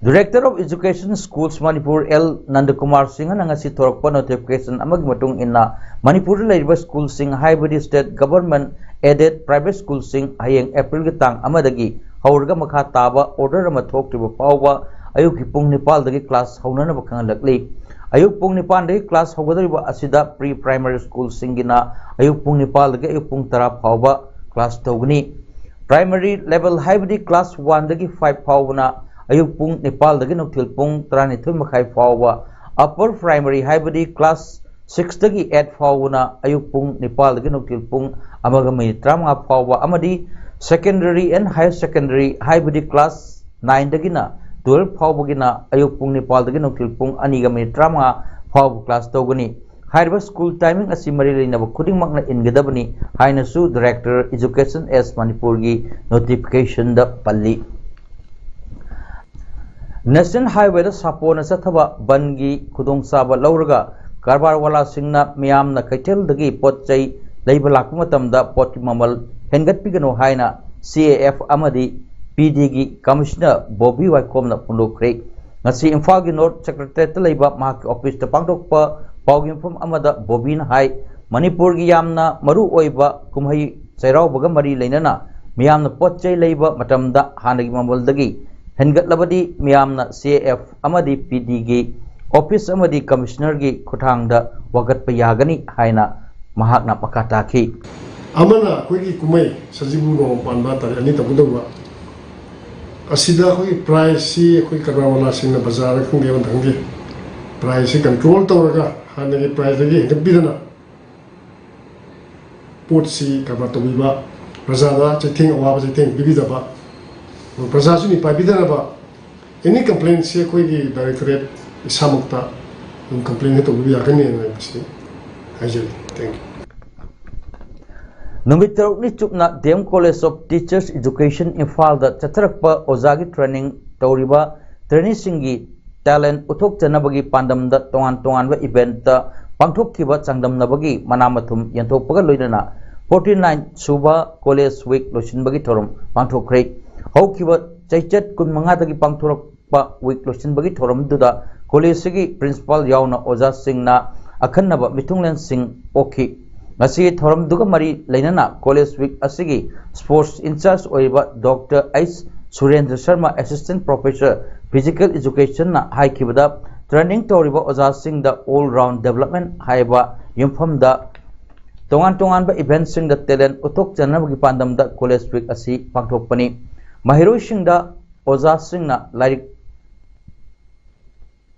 Director of Education Schools Manipur L Nandakumar ꯁꯤꯡꯍꯅ ꯉꯁꯤ ꯊꯣꯔꯛꯄ ꯅꯣꯇꯤꯐꯤꯀꯦꯁꯟ ꯑꯃꯒꯤ ꯃꯇꯨꯡ ꯏꯟꯅ ꯃꯅꯤꯄꯨꯔꯗ ꯂꯩꯔꯤꯕ ꯁ꯭ꯀꯨꯜꯁꯤꯡ, ꯍꯥꯏꯕꯗꯤ ꯁ꯭ꯇꯦꯠ ꯒꯚꯔꯟꯃꯦꯟꯠ ꯑꯦꯗꯦꯗ ꯄ꯭ꯔꯥꯏꯚꯦꯠ ꯁ꯭ꯀꯨꯜꯁꯤꯡ, ꯍꯌꯦꯡ ꯑꯦꯄ꯭ꯔꯤꯜꯒꯤ ꯇꯥꯡ ꯑꯃꯗꯒꯤ ꯍꯧꯔꯒ ꯃꯈꯥ ꯇꯥꯕ ꯑꯣꯔꯗꯔ ꯑꯃ ꯊꯣꯛꯇ꯭ꯔꯤꯕ ꯐꯥꯎꯕ ꯑꯌꯨꯛꯀꯤ ꯄꯨꯡ ꯅꯤꯄꯥꯜꯗꯒꯤ ꯀ꯭ꯂꯥꯁ ꯍꯧꯅꯅꯕ ꯈꯪꯍꯜꯂꯛꯂꯤ꯫ ꯑꯌꯨꯛ ꯄꯨꯡ ꯅꯤꯄꯥꯜꯗꯒꯤ ꯀ꯭ꯂꯥꯁ ꯍꯧꯒꯗꯧꯔꯤꯕ ꯑꯁꯤꯗ ꯄ꯭ꯔꯤ ꯄ꯭ꯔꯥꯏꯃꯔꯤ ꯁ꯭ꯀꯨꯜꯁꯤꯡꯒꯤꯅ ꯑꯌꯨꯛ ꯄꯨꯡ ꯅꯤꯄꯥꯜꯗꯒꯤ ꯑꯌꯨꯛ ꯄꯨꯡ ꯇꯔꯥ ꯐꯥꯎꯕ ꯀ꯭ꯂꯥꯁ ꯇꯧꯒꯅꯤ꯫ ꯄ꯭ꯔꯥꯏꯃꯔꯤ ꯂꯦꯚꯦꯜ, ꯍꯥꯏꯕꯗꯤ ꯀ꯭ꯂꯥꯁ ꯋꯥꯟꯗꯒꯤ ꯐꯥꯏꯚ ꯐꯥꯎꯕꯅ ꯑꯌꯨꯛ ꯄꯨꯡ ꯅꯤꯄꯥꯜꯗꯒꯤ ꯅꯨꯡꯊꯤꯜ ꯄꯨꯡ ꯇꯔꯥꯅꯤꯊꯣꯏ ꯃꯈꯥꯏ ꯐꯥꯎꯕ, upper primary ꯍꯥꯏꯕꯗꯤ class sixꯇꯒꯤ eight ꯐꯥꯎꯕꯅ ꯑꯌꯨꯛ ꯄꯨꯡ ꯅꯤꯄꯥꯜꯗꯒꯤ ꯅꯨꯡꯊꯤꯜ ꯄꯨꯡ ꯑꯃꯒ ꯃꯤꯅꯤꯠ ꯇꯔꯥꯃꯉꯥ ꯐꯥꯎꯕ ꯑꯃꯗꯤ secondary and higher secondary ꯍꯥꯏꯕꯗꯤ class nineꯗꯒꯤꯅ twelve ꯐꯥꯎꯕꯒꯤꯅ ꯑꯌꯨꯛ ꯄꯨꯡ ꯅꯤꯄꯥꯜꯗꯒꯤ ꯅꯨꯡꯊꯤꯜ ꯄꯨꯡ ꯑꯅꯤꯒ ꯃꯤꯅꯤꯠ ꯇꯔꯥꯃꯉꯥ ꯐꯥꯎꯕ class ꯇꯧꯒꯅꯤ꯫ ꯍꯥꯏꯔꯤꯕ school timing ꯑꯁꯤ ꯃꯔꯤ ꯂꯩꯅꯕ ꯈꯨꯗꯤꯡꯃꯛꯅ ꯏꯟꯒꯗꯕꯅꯤ ꯍꯥꯏꯅꯁꯨ Director Education ꯑꯦꯁ ꯃꯅꯤꯄꯨꯔꯒꯤ notificationꯗ ꯄꯜꯂꯤ꯫ National Highwayꯗ ꯁꯥꯄꯣꯟꯅ ꯆꯠꯊꯕ ꯕꯟꯒꯤ ꯈꯨꯗꯣꯡꯆꯥꯕ ꯂꯧꯔꯒ ꯀꯔꯕꯥꯔ ꯋꯥꯂꯥꯁꯤꯡꯅ ꯃꯤꯌꯥꯝꯅ ꯀꯩꯊꯦꯜꯗꯒꯤ ꯄꯣꯠ ꯆꯩ ꯂꯩꯕ ꯂꯥꯛꯄ ꯃꯇꯝꯗ ꯄꯣꯠꯀꯤ ꯃꯃꯜ ꯍꯦꯟꯒꯠꯄꯤꯒꯅꯨ ꯍꯥꯏꯅ ꯁꯤ ꯑꯦ ꯑꯦꯐ ꯑꯃꯗꯤ ꯄꯤ ꯗꯤꯒꯤ Commissioner ꯕꯣꯕꯤ ꯋꯥꯏꯈꯣꯝꯅ ꯐꯣꯡꯗꯣꯛꯈ꯭ꯔꯦ꯫ ꯉꯁꯤ ꯏꯝꯐꯥꯜꯒꯤ North Secretariatꯇ ꯂꯩꯕ ꯃꯍꯥꯛꯀꯤ officeꯇ ꯄꯥꯡꯊꯣꯛꯄ ꯄꯥꯎꯒꯤ ꯃꯐꯝ ꯑꯃꯗ ꯕꯣꯕꯤꯅ ꯍꯥꯏ, ꯃꯅꯤꯄꯨꯔꯒꯤ ꯌꯥꯝꯅ ꯃꯔꯨ ꯑꯣꯏꯕ ꯀꯨꯝꯍꯩ ꯆꯩꯔꯥꯎꯕꯒ ꯃꯔꯤ ꯂꯩꯅꯅ ꯃꯤꯌꯥꯝꯅ ꯄꯣꯠ ꯆꯩ ꯂꯩꯕ ꯃꯇꯝꯗ ꯍꯥꯟꯅꯒꯤ ꯃꯃꯜꯗꯒꯤ ꯍꯦꯟꯒꯠꯂꯕꯗꯤ ꯃꯤꯌꯥꯝꯅ ꯁꯤ ꯑꯦ ꯑꯦꯐ ꯑꯃꯗꯤ ꯄꯤ ꯗꯤꯒꯤ office ꯑꯃꯗꯤ Commissionerꯒꯤ ꯈꯨꯠꯊꯥꯡꯗ ꯋꯥꯀꯠꯄ ꯌꯥꯒꯅꯤ ꯍꯥꯏꯅ ꯃꯍꯥꯛꯅ ꯃꯈꯥ ꯇꯥꯈꯤ꯫ ꯑꯃꯅ ꯑꯩꯈꯣꯏꯒꯤ ꯀꯨꯝꯍꯩ ꯁꯖꯤꯕꯨ ꯅꯣꯡꯃ ꯄꯥꯟꯕ ꯇꯥꯔꯤꯛ ꯑꯅꯤ ꯇꯧꯒꯗꯧꯕ ꯑꯁꯤꯗ ꯑꯩꯈꯣꯏꯒꯤ priceꯁꯤ ꯑꯩꯈꯣꯏ ꯀꯔꯕꯥꯔ ꯋꯥꯂꯥꯁꯤꯡꯅ ꯕꯖꯥꯔꯗ ꯈꯪꯗꯦ ꯑꯃꯗ ꯈꯪꯗꯦ priceꯁꯤ control ꯇꯧꯔꯒ ꯍꯥꯟꯅꯒꯤ priceꯇꯒꯤ ꯍꯦꯟꯒꯠꯄꯤꯗꯅ ꯄꯣꯠꯁꯤ ꯀꯔꯕꯥꯔ ꯇꯧꯕꯤꯕ, ꯄ꯭ꯔꯖꯥꯗ ꯆꯩꯊꯦꯡ ꯑꯋꯥꯕ ꯆꯩꯊꯦꯡ ꯄꯤꯕꯤꯗꯕ, ꯄ꯭ꯔꯖꯥꯁꯨ ꯃꯤꯄꯥꯏ ꯄꯤꯗꯅꯕ any complaintꯁꯤ ꯑꯩꯈꯣꯏꯒꯤ Directorate ꯏꯁꯥꯃꯛꯇ ꯑꯗꯨꯝ complaintꯁꯦ ꯇꯧꯕꯤꯕ ꯌꯥꯒꯅꯤ ꯍꯥꯏꯕꯁꯤ ꯍꯥꯏꯖꯔꯤ꯫ Thank you꯫ ꯅꯨꯃꯤꯠ ꯇꯔꯨꯛꯅꯤ ꯆꯨꯞꯅ D M College of Teachers Education ꯏꯝꯐꯥꯜꯗ ꯆꯠꯊꯔꯛꯄ ꯑꯣꯖꯥꯒꯤ training ꯇꯧꯔꯤꯕ traineeꯁꯤꯡꯒꯤ talent ꯎꯠꯊꯣꯛꯆꯅꯕꯒꯤ ꯄꯥꯟꯗꯝꯗ ꯇꯣꯉꯥꯟ ꯇꯣꯉꯥꯟꯕ eventꯇ ꯄꯥꯡꯊꯣꯛꯈꯤꯕ ꯆꯥꯡꯗꯝꯅꯕꯒꯤ ꯃꯅꯥ ꯃꯊꯨꯝ ꯌꯦꯟꯊꯣꯛꯄꯒ ꯂꯣꯏꯅꯅ forty nine ꯁꯨꯕ College Week ꯂꯣꯏꯁꯤꯟꯕꯒꯤ ꯊꯧꯔꯝ ꯄꯥꯡꯊꯣꯛꯈ꯭ꯔꯦ꯫ ꯍꯧꯈꯤꯕ ꯆꯩꯆꯠ ꯀꯨꯟꯃꯉꯥꯗꯒꯤ ꯄꯥꯡꯊꯣꯔꯛꯄ week ꯂꯣꯏꯁꯤꯟꯕꯒꯤ ꯊꯧꯔꯝꯗꯨꯗ collegeꯁꯤꯒꯤ principal ꯌꯥꯎꯅ ꯑꯣꯖꯥꯁꯤꯡꯅ ꯑꯈꯟꯅꯕ ꯃꯤꯊꯨꯡꯂꯦꯟꯁꯤꯡ ꯄꯣꯛꯈꯤ꯫ ꯉꯁꯤꯒꯤ ꯊꯧꯔꯝꯗꯨꯒ ꯃꯔꯤ ꯂꯩꯅꯅ College Week ꯑꯁꯤꯒꯤ sports in charge ꯑꯣꯏꯔꯤꯕ doctor H Surendra Sharma, Assistant Professor Physical Educationꯅ ꯍꯥꯏꯈꯤꯕꯗ, training ꯇꯧꯔꯤꯕ ꯑꯣꯖꯥꯁꯤꯡꯗ all round development ꯍꯥꯏꯕ ꯌꯨꯝꯐꯝꯗ ꯇꯣꯉꯥꯟ ꯇꯣꯉꯥꯟꯕ eventꯁꯤꯡꯗ talent ꯎꯠꯊꯣꯛꯆꯅꯕꯒꯤ ꯄꯥꯟꯗꯝꯗ College Week ꯑꯁꯤ ꯄꯥꯡꯊꯣꯛꯄꯅꯤ꯫ ꯃꯍꯩꯔꯣꯏꯁꯤꯡꯗ ꯑꯣꯖꯥꯁꯤꯡꯅ ꯂꯥꯏꯔꯤꯛ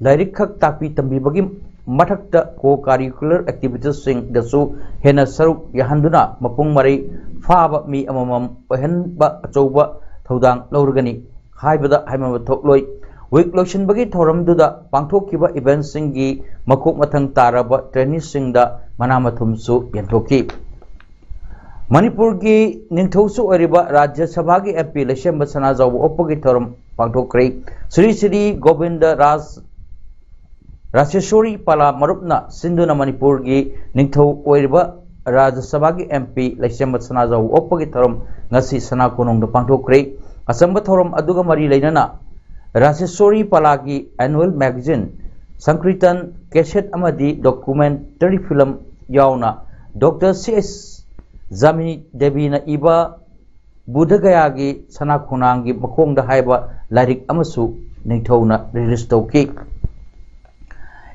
ꯂꯥꯏꯔꯤꯛ ꯈꯛ ꯇꯥꯛꯄꯤ ꯇꯝꯕꯤꯕꯒꯤ ꯃꯊꯛꯇ co-curricular activitiesꯁꯤꯡꯗꯁꯨ ꯍꯦꯟꯅ ꯁꯔꯨꯛ ꯌꯥꯍꯟꯗꯨꯅ ꯃꯄꯨꯡ ꯃꯔꯩ ꯐꯥꯕ ꯃꯤ ꯑꯃꯃꯝ ꯑꯣꯏꯍꯟꯕ ꯑꯆꯧꯕ ꯊꯧꯗꯥꯡ ꯂꯧꯔꯒꯅꯤ ꯍꯥꯏꯕꯗ ꯍꯥꯏꯃꯟꯕ ꯊꯣꯛꯂꯣꯏ꯫ Week ꯂꯣꯏꯁꯤꯟꯕꯒꯤ ꯊꯧꯔꯝꯗꯨꯗ ꯄꯥꯡꯊꯣꯛꯈꯤꯕ eventꯁꯤꯡꯒꯤ ꯃꯀꯣꯛ ꯃꯊꯪ ꯇꯥꯔꯕ traineeꯁꯤꯡꯗ ꯃꯅꯥ ꯃꯊꯨꯝꯁꯨ ꯌꯦꯟꯊꯣꯛꯈꯤ꯫ ꯃꯅꯤꯄꯨꯔꯒꯤ ꯅꯤꯡꯊꯧꯁꯨ ꯑꯣꯏꯔꯤꯕ ꯔꯥꯖ꯭ꯌ ꯁꯚꯥꯒꯤ MP ꯂꯩꯁꯦꯝꯕ ꯁꯅꯥꯖꯥꯎꯕ ꯑꯣꯛꯄꯒꯤ ꯊꯧꯔꯝ ꯄꯥꯡꯊꯣꯛꯈ꯭ꯔꯦ꯫ ꯁ꯭ꯔꯤ ꯁ꯭ꯔꯤ ꯒꯣꯕꯤꯟꯗ ꯔꯥꯖ ꯔꯥꯖꯦꯁ꯭ꯋꯔꯤ ꯄꯥꯂꯥ ꯃꯔꯨꯞꯅ ꯁꯤꯟꯗꯨꯅ ꯃꯅꯤꯄꯨꯔꯒꯤ ꯅꯤꯡꯊꯧ ꯑꯣꯏꯔꯤꯕ ꯔꯥꯖ꯭ꯌ ꯁꯚꯥꯒꯤ MP ꯂꯩꯁꯦꯝꯕ ꯁꯅꯥꯖꯥꯎꯕ ꯑꯣꯛꯄꯒꯤ ꯊꯧꯔꯝ ꯉꯁꯤ ꯁꯅꯥ ꯀꯣꯅꯨꯡꯗ ꯄꯥꯡꯊꯣꯛꯈ꯭ꯔꯦ꯫ ꯑꯆꯝꯕ ꯊꯧꯔꯝ ꯑꯗꯨꯒ ꯃꯔꯤ ꯂꯩꯅꯅ ꯔꯥꯖꯦꯁ꯭ꯋꯔꯤ ꯄꯥꯂꯥꯒꯤ annual magazine, ꯁꯪꯀ꯭ꯔꯤꯇꯟ, cassette ꯑꯃꯗꯤ documentary film ꯌꯥꯎꯅ Doctor C H ꯖꯥꯃꯤꯅꯤ ꯗꯦꯕꯤꯅ ꯏꯕ ꯕꯨꯙꯒꯌꯥꯒꯤ ꯁꯅꯥ ꯈꯣꯡꯅꯥꯡꯒꯤ ꯃꯈꯣꯡꯗ ꯍꯥꯏꯕ ꯂꯥꯏꯔꯤꯛ ꯑꯃꯁꯨ ꯅꯤꯡꯊꯧꯅ release ꯇꯧꯈꯤ꯫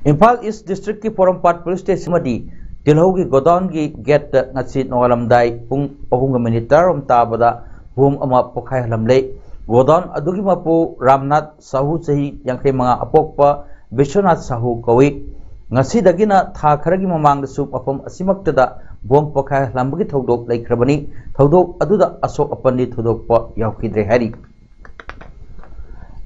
ꯏꯝꯐꯥꯜ East Districtꯀꯤ ꯄꯣꯔꯣꯝꯄꯥꯠ Police Station ꯑꯃꯗꯤ ꯇꯤꯜꯍꯧꯒꯤ godownꯒꯤ gateꯇ ꯉꯁꯤ ꯅꯣꯡꯉꯥꯜꯂꯝꯗꯥꯏ ꯄꯨꯡ ꯑꯍꯨꯝꯒ minute ꯇꯔꯥꯔꯣꯝ ꯇꯥꯕꯗ bomb ꯑꯃ ꯄꯣꯈꯥꯏꯍꯜꯂꯝꯂꯦ꯫ Godown ꯑꯗꯨꯒꯤ ꯃꯄꯨ ꯔꯥꯝꯅꯥꯊ ꯁꯥꯍꯨ, ꯆꯍꯤ ꯌꯥꯡꯈꯩ ꯃꯉꯥ, ꯑꯄꯣꯛꯄ ꯕꯤꯁ꯭ꯋꯅꯥꯊ ꯁꯥꯍꯨ ꯀꯧꯏ꯫ ꯉꯁꯤꯗꯒꯤꯅ ꯊꯥ ꯈꯔꯒꯤ ꯃꯃꯥꯡꯗꯁꯨ ꯃꯐꯝ ꯑꯁꯤꯃꯛꯇꯗ bomb ꯄꯣꯈꯥꯏꯍꯜꯂꯝꯕꯒꯤ ꯊꯧꯗꯣꯛ ꯂꯩꯈ꯭ꯔꯕꯅꯤ꯫ ꯊꯧꯗꯣꯛ ꯑꯗꯨꯗ ꯑꯁꯣꯛ ꯑꯄꯟꯗꯤ ꯊꯣꯏꯗꯣꯛꯄ ꯌꯥꯎꯈꯤꯗ꯭ꯔꯦ ꯍꯥꯏꯔꯤ꯫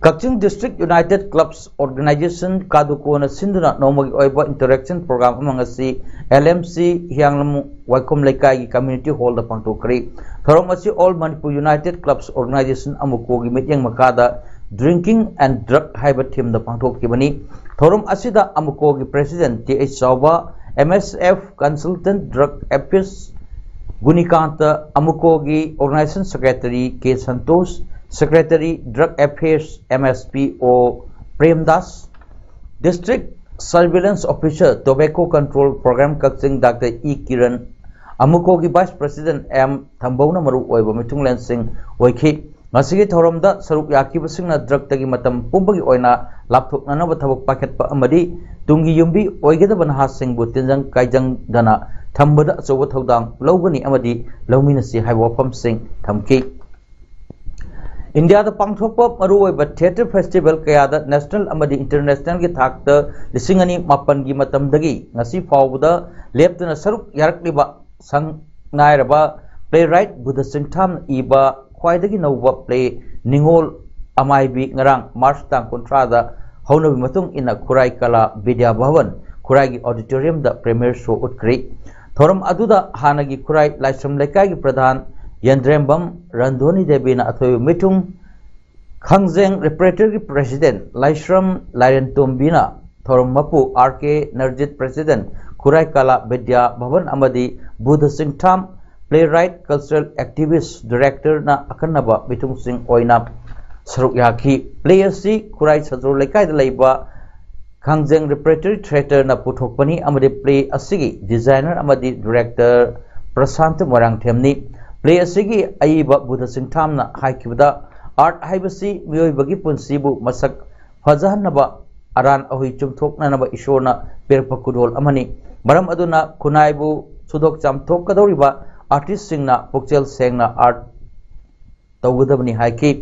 ꯀꯛꯆꯤꯡ District United Clubs Organisation, ꯀꯥꯗꯨꯀꯣꯅ ꯁꯤꯟꯗꯨꯅ ꯅꯣꯡꯃꯒꯤ ꯑꯣꯏꯕ interaction program ꯑꯃ ꯉꯁꯤ L M C ꯍꯤꯌꯥꯡꯂꯝ ꯋꯥꯏꯈꯣꯝ ꯂꯩꯀꯥꯏꯒꯤ community hallꯗ ꯄꯥꯡꯊꯣꯛꯈ꯭ꯔꯦ꯫ ꯊꯧꯔꯝ ꯑꯁꯤ All Manipur United Clubs Organisation, ꯑꯃꯨꯀꯣꯒꯤ ꯃꯤꯠꯌꯦꯡ ꯃꯈꯥꯗ Drinking and Drug ꯍꯥꯏꯕ themeꯗ ꯄꯥꯡꯊꯣꯛꯈꯤꯕꯅꯤ꯫ ꯊꯧꯔꯝ ꯑꯁꯤꯗ ꯑꯃꯨꯀꯣꯒꯤ President T H ꯆꯥꯎꯕ, M S F Consultant Drug Affairs ꯒꯨꯅꯤꯀꯥꯟꯇ, ꯑꯃꯨꯀꯣꯒꯤ Organization Secretary K Santosh, Secretary Drug Affairs M S P O ꯄ꯭ꯔꯦꯝꯗꯥꯁ, District Surveillance Officer Tobacco Control Program ꯀꯛꯆꯤꯡ Doctor E Kiran, ꯑꯃꯨꯀꯣꯒꯤ Vice President M ꯊꯝꯕꯧꯅ ꯃꯔꯨ ꯑꯣꯏꯕ ꯃꯤꯊꯨꯡꯂꯦꯟꯁꯤꯡ ꯑꯣꯏꯈꯤ꯫ ꯉꯁꯤꯒꯤ ꯊꯧꯔꯝꯗ ꯁꯔꯨꯛ ꯌꯥꯈꯤꯕꯁꯤꯡꯅ drugꯇꯒꯤ ꯃꯇꯝ ꯄꯨꯝꯕꯒꯤ ꯑꯣꯏꯅ ꯂꯥꯞꯊꯣꯛꯅꯅꯕ ꯊꯕꯛ ꯄꯥꯏꯈꯠꯄ ꯑꯃꯗꯤ ꯇꯨꯡꯒꯤ ꯌꯨꯝꯕꯤ ꯑꯣꯏꯒꯗꯕ ꯅꯍꯥꯁꯤꯡꯕꯨ ꯇꯤꯟꯖꯪ ꯀꯥꯏꯖꯪꯗꯅ ꯊꯝꯕꯗ ꯑꯆꯧꯕ ꯊꯧꯗꯥꯡ ꯂꯧꯒꯅꯤ ꯑꯃꯗꯤ ꯂꯧꯃꯤꯟꯅꯁꯤ ꯍꯥꯏꯕ ꯋꯥꯐꯝꯁꯤꯡ ꯊꯝꯈꯤ꯫ ꯏꯟꯗꯤꯌꯥꯗ ꯄꯥꯡꯊꯣꯛꯄ ꯃꯔꯨꯑꯣꯏꯕ ꯊꯤꯌꯦꯇꯔ ꯐꯦꯁꯇꯤꯚꯦꯜ ꯀꯌꯥꯗ ꯅꯦꯁꯅꯦꯜ ꯑꯃꯗꯤ ꯏꯟꯇꯔꯅꯦꯁꯅꯦꯜꯒꯤ ꯊꯥꯛꯇ ꯂꯤꯁꯤꯡ ꯑꯅꯤ ꯃꯥꯄꯟꯒꯤ ꯃꯇꯝꯗꯒꯤ ꯉꯁꯤ ꯐꯥꯎꯕꯗ ꯂꯦꯞꯇꯅ ꯁꯔꯨꯛ ꯌꯥꯔꯛꯂꯤꯕ ꯁꯪ ꯅꯥꯏꯔꯕ ꯄ꯭ꯂꯦ ꯔꯥꯏꯠ ꯕꯨꯙ ꯆꯤꯡꯊꯥꯝꯅ ꯏꯕ ꯈ꯭ꯋꯥꯏꯗꯒꯤ ꯅꯧꯕ ꯄ꯭ꯂꯦ ꯅꯤꯡꯉꯣꯜ ꯑꯃꯥꯏꯕꯤ ꯉꯔꯥꯡ ꯃꯥꯔꯆ ꯇꯥꯡ ꯀꯨꯟꯊ꯭ꯔꯥꯗ ꯍꯧꯅꯕꯤ ꯃꯇꯨꯡ ꯏꯟꯅ ꯈꯨꯔꯥꯏ ꯀꯂꯥ ꯕꯤꯗ꯭ꯌꯥ ꯚꯕꯟ ꯈꯨꯔꯥꯏꯒꯤ ꯑꯣꯗꯤꯇꯣꯔꯤꯌꯝꯗ ꯄ꯭ꯔꯤꯃꯤꯌꯔ ꯁꯣ ꯎꯠꯈ꯭ꯔꯤ꯫ ꯊꯧꯔꯝ ꯑꯗꯨꯗ ꯍꯥꯟꯅꯒꯤ ꯈꯨꯔꯥꯏ ꯂꯥꯏꯁ꯭ꯔꯝ ꯂꯩꯀꯥꯏꯒꯤ ꯄ꯭ꯔꯙꯥꯟ ꯌꯦꯟꯗ꯭ꯔꯦꯝꯕꯝ ꯔꯟꯙꯣꯅꯤ ꯗꯦꯕꯤꯅ ꯑꯊꯣꯏꯕ ꯃꯤꯊꯨꯡ, ꯈꯥꯡꯖꯦꯡ ꯔꯤꯄ꯭ꯔꯦꯇꯔꯒꯤ ꯄ꯭ꯔꯦꯁꯤꯗꯦꯟ ꯂꯥꯏꯁ꯭ꯔꯝ ꯂꯥꯏꯔꯦꯟꯇꯣꯝꯕꯤꯅ ꯊꯧꯔꯝ ꯃꯄꯨ ꯑꯥꯔ ꯀꯦ ꯅꯔꯖꯤꯠ, ꯄ꯭ꯔꯦꯁꯤꯗꯦꯟ ꯈꯨꯔꯥꯏ ꯀꯂꯥ ꯕꯤꯗ꯭ꯌꯥ ꯚꯕꯟ ꯑꯃꯗꯤ ꯕꯨꯙ ꯆꯤꯡꯊꯥꯝ ꯄ꯭ꯂꯦ ꯔꯥꯏꯠ ꯀꯜꯆꯔꯦꯜ ꯑꯦꯛꯇꯤꯚꯤꯁ ꯗꯤꯔꯦꯛꯇꯔꯅ ꯑꯈꯟꯅꯕ ꯃꯤꯊꯨꯡꯁꯤꯡ ꯑꯣꯏꯅ ꯁꯔꯨꯛ ꯌꯥꯈꯤ꯫ ꯄ꯭ꯂꯦ ꯑꯁꯤ ꯈꯨꯔꯥꯏ ꯁꯖꯣꯔ ꯂꯩꯀꯥꯏꯗ ꯂꯩꯕ ꯈꯥꯡꯖꯦꯡ ꯔꯤꯄ꯭ꯔꯦꯇꯔꯤ ꯊꯤꯌꯦꯇꯔꯅ ꯄꯨꯊꯣꯛꯄꯅꯤ ꯑꯃꯗꯤ ꯄ꯭ꯂꯦ ꯑꯁꯤꯒꯤ ꯗꯤꯖꯥꯏꯅꯔ ꯑꯃꯗꯤ ꯗꯤꯔꯦꯛꯇꯔ ꯄ꯭ꯔꯁꯥꯟꯇ ꯃꯣꯏꯔꯥꯡꯊꯦꯝꯅꯤ꯫ ꯄ꯭ꯂꯦ ꯑꯁꯤꯒꯤ ꯑꯏꯕ ꯕꯨꯙ ꯆꯤꯡꯊꯥꯝꯅ ꯍꯥꯏꯈꯤꯕꯗ, ꯑꯥꯔꯠ ꯍꯥꯏꯕꯁꯤ ꯃꯤꯑꯣꯏꯕꯒꯤ ꯄꯨꯟꯁꯤꯕꯨ ꯃꯁꯛ ꯐꯖꯍꯟꯅꯕ, ꯑꯔꯥꯟ ꯑꯍꯨꯏ ꯆꯨꯝꯊꯣꯛꯅꯅꯕ ꯏꯁꯣꯔꯅ ꯄꯤꯔꯛꯄ ꯈꯨꯗꯣꯜ ꯑꯃꯅꯤ꯫ ꯃꯔꯝ ꯑꯗꯨꯅ ꯈꯨꯟꯅꯥꯏꯕꯨ ꯁꯨꯗꯣꯛ ꯆꯥꯝꯊꯣꯛꯀꯗꯧꯔꯤꯕ ꯑꯥꯔꯇꯤꯁꯁꯤꯡꯅ ꯄꯨꯛꯆꯦꯜ ꯁꯦꯡꯅ ꯑꯥꯔꯠ ꯇꯧꯒꯗꯕꯅꯤ ꯍꯥꯏꯈꯤ꯫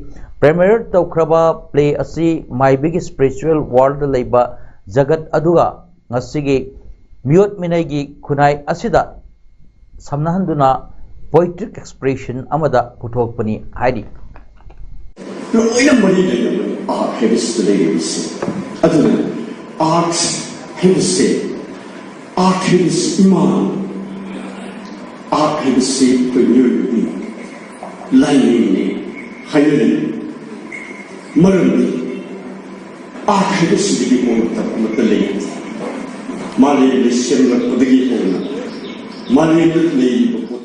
ꯄ꯭ꯔꯤꯃꯤꯌꯔ ꯇꯧꯈ꯭ꯔꯕ ꯄ꯭ꯂꯦ ꯑꯁꯤ ꯃꯥꯏꯕꯤꯒꯤ ꯁ꯭ꯄꯤꯔꯤꯆꯨꯋꯦꯜ ꯋꯥꯔꯜꯗ ꯂꯩꯕ ꯖꯒꯠ ꯑꯗꯨꯒ ꯉꯁꯤꯒꯤ ꯃꯤꯑꯣꯠ ꯃꯤꯅꯩꯒꯤ ꯈꯨꯟꯅꯥꯏ ꯑꯁꯤꯗ ꯁꯝꯅꯍꯟꯗꯨꯅ ꯄꯣꯏꯇ꯭ꯔꯤꯛ ꯑꯦꯛꯁꯄ꯭ꯔꯦꯁꯟ ꯑꯃꯗ ꯄꯨꯊꯣꯛꯄꯅꯤ ꯍꯥꯏꯔꯤ꯫ ꯂꯣꯏꯅ ꯃꯔꯤ ꯂꯩꯅꯕꯅꯤ ꯑꯥꯔꯠ ꯍꯥꯏꯕꯁꯤꯗ ꯂꯩꯔꯤꯕꯁꯦ꯫ ꯑꯗꯨꯅ ꯑꯥꯔꯠ ꯍꯥꯏꯕꯁꯦ, ꯑꯥꯔꯠ ꯍꯥꯏꯕꯁꯤ ꯏꯃꯥ, ꯑꯥꯔꯠ ꯍꯥꯏꯕꯁꯤ ꯑꯩꯈꯣꯏ ꯃꯤꯑꯣꯏꯕꯒꯤ ꯂꯥꯏꯅꯤꯡꯅꯤ ꯍꯥꯏꯅꯔꯤ꯫ ꯃꯔꯝꯗꯤ ꯑꯥꯔꯠ ꯍꯥꯏꯕꯁꯤꯗꯒꯤ ꯃꯑꯣꯡ ꯑꯃꯠꯇ ꯂꯩꯇꯦ꯫ ꯃꯥꯂꯦꯝꯗ ꯁꯦꯝꯂꯛꯄꯗꯒꯤ ꯍꯧꯅ ꯃꯥꯂꯦꯝꯗ ꯂꯩꯔꯤꯕ ꯄꯣꯠ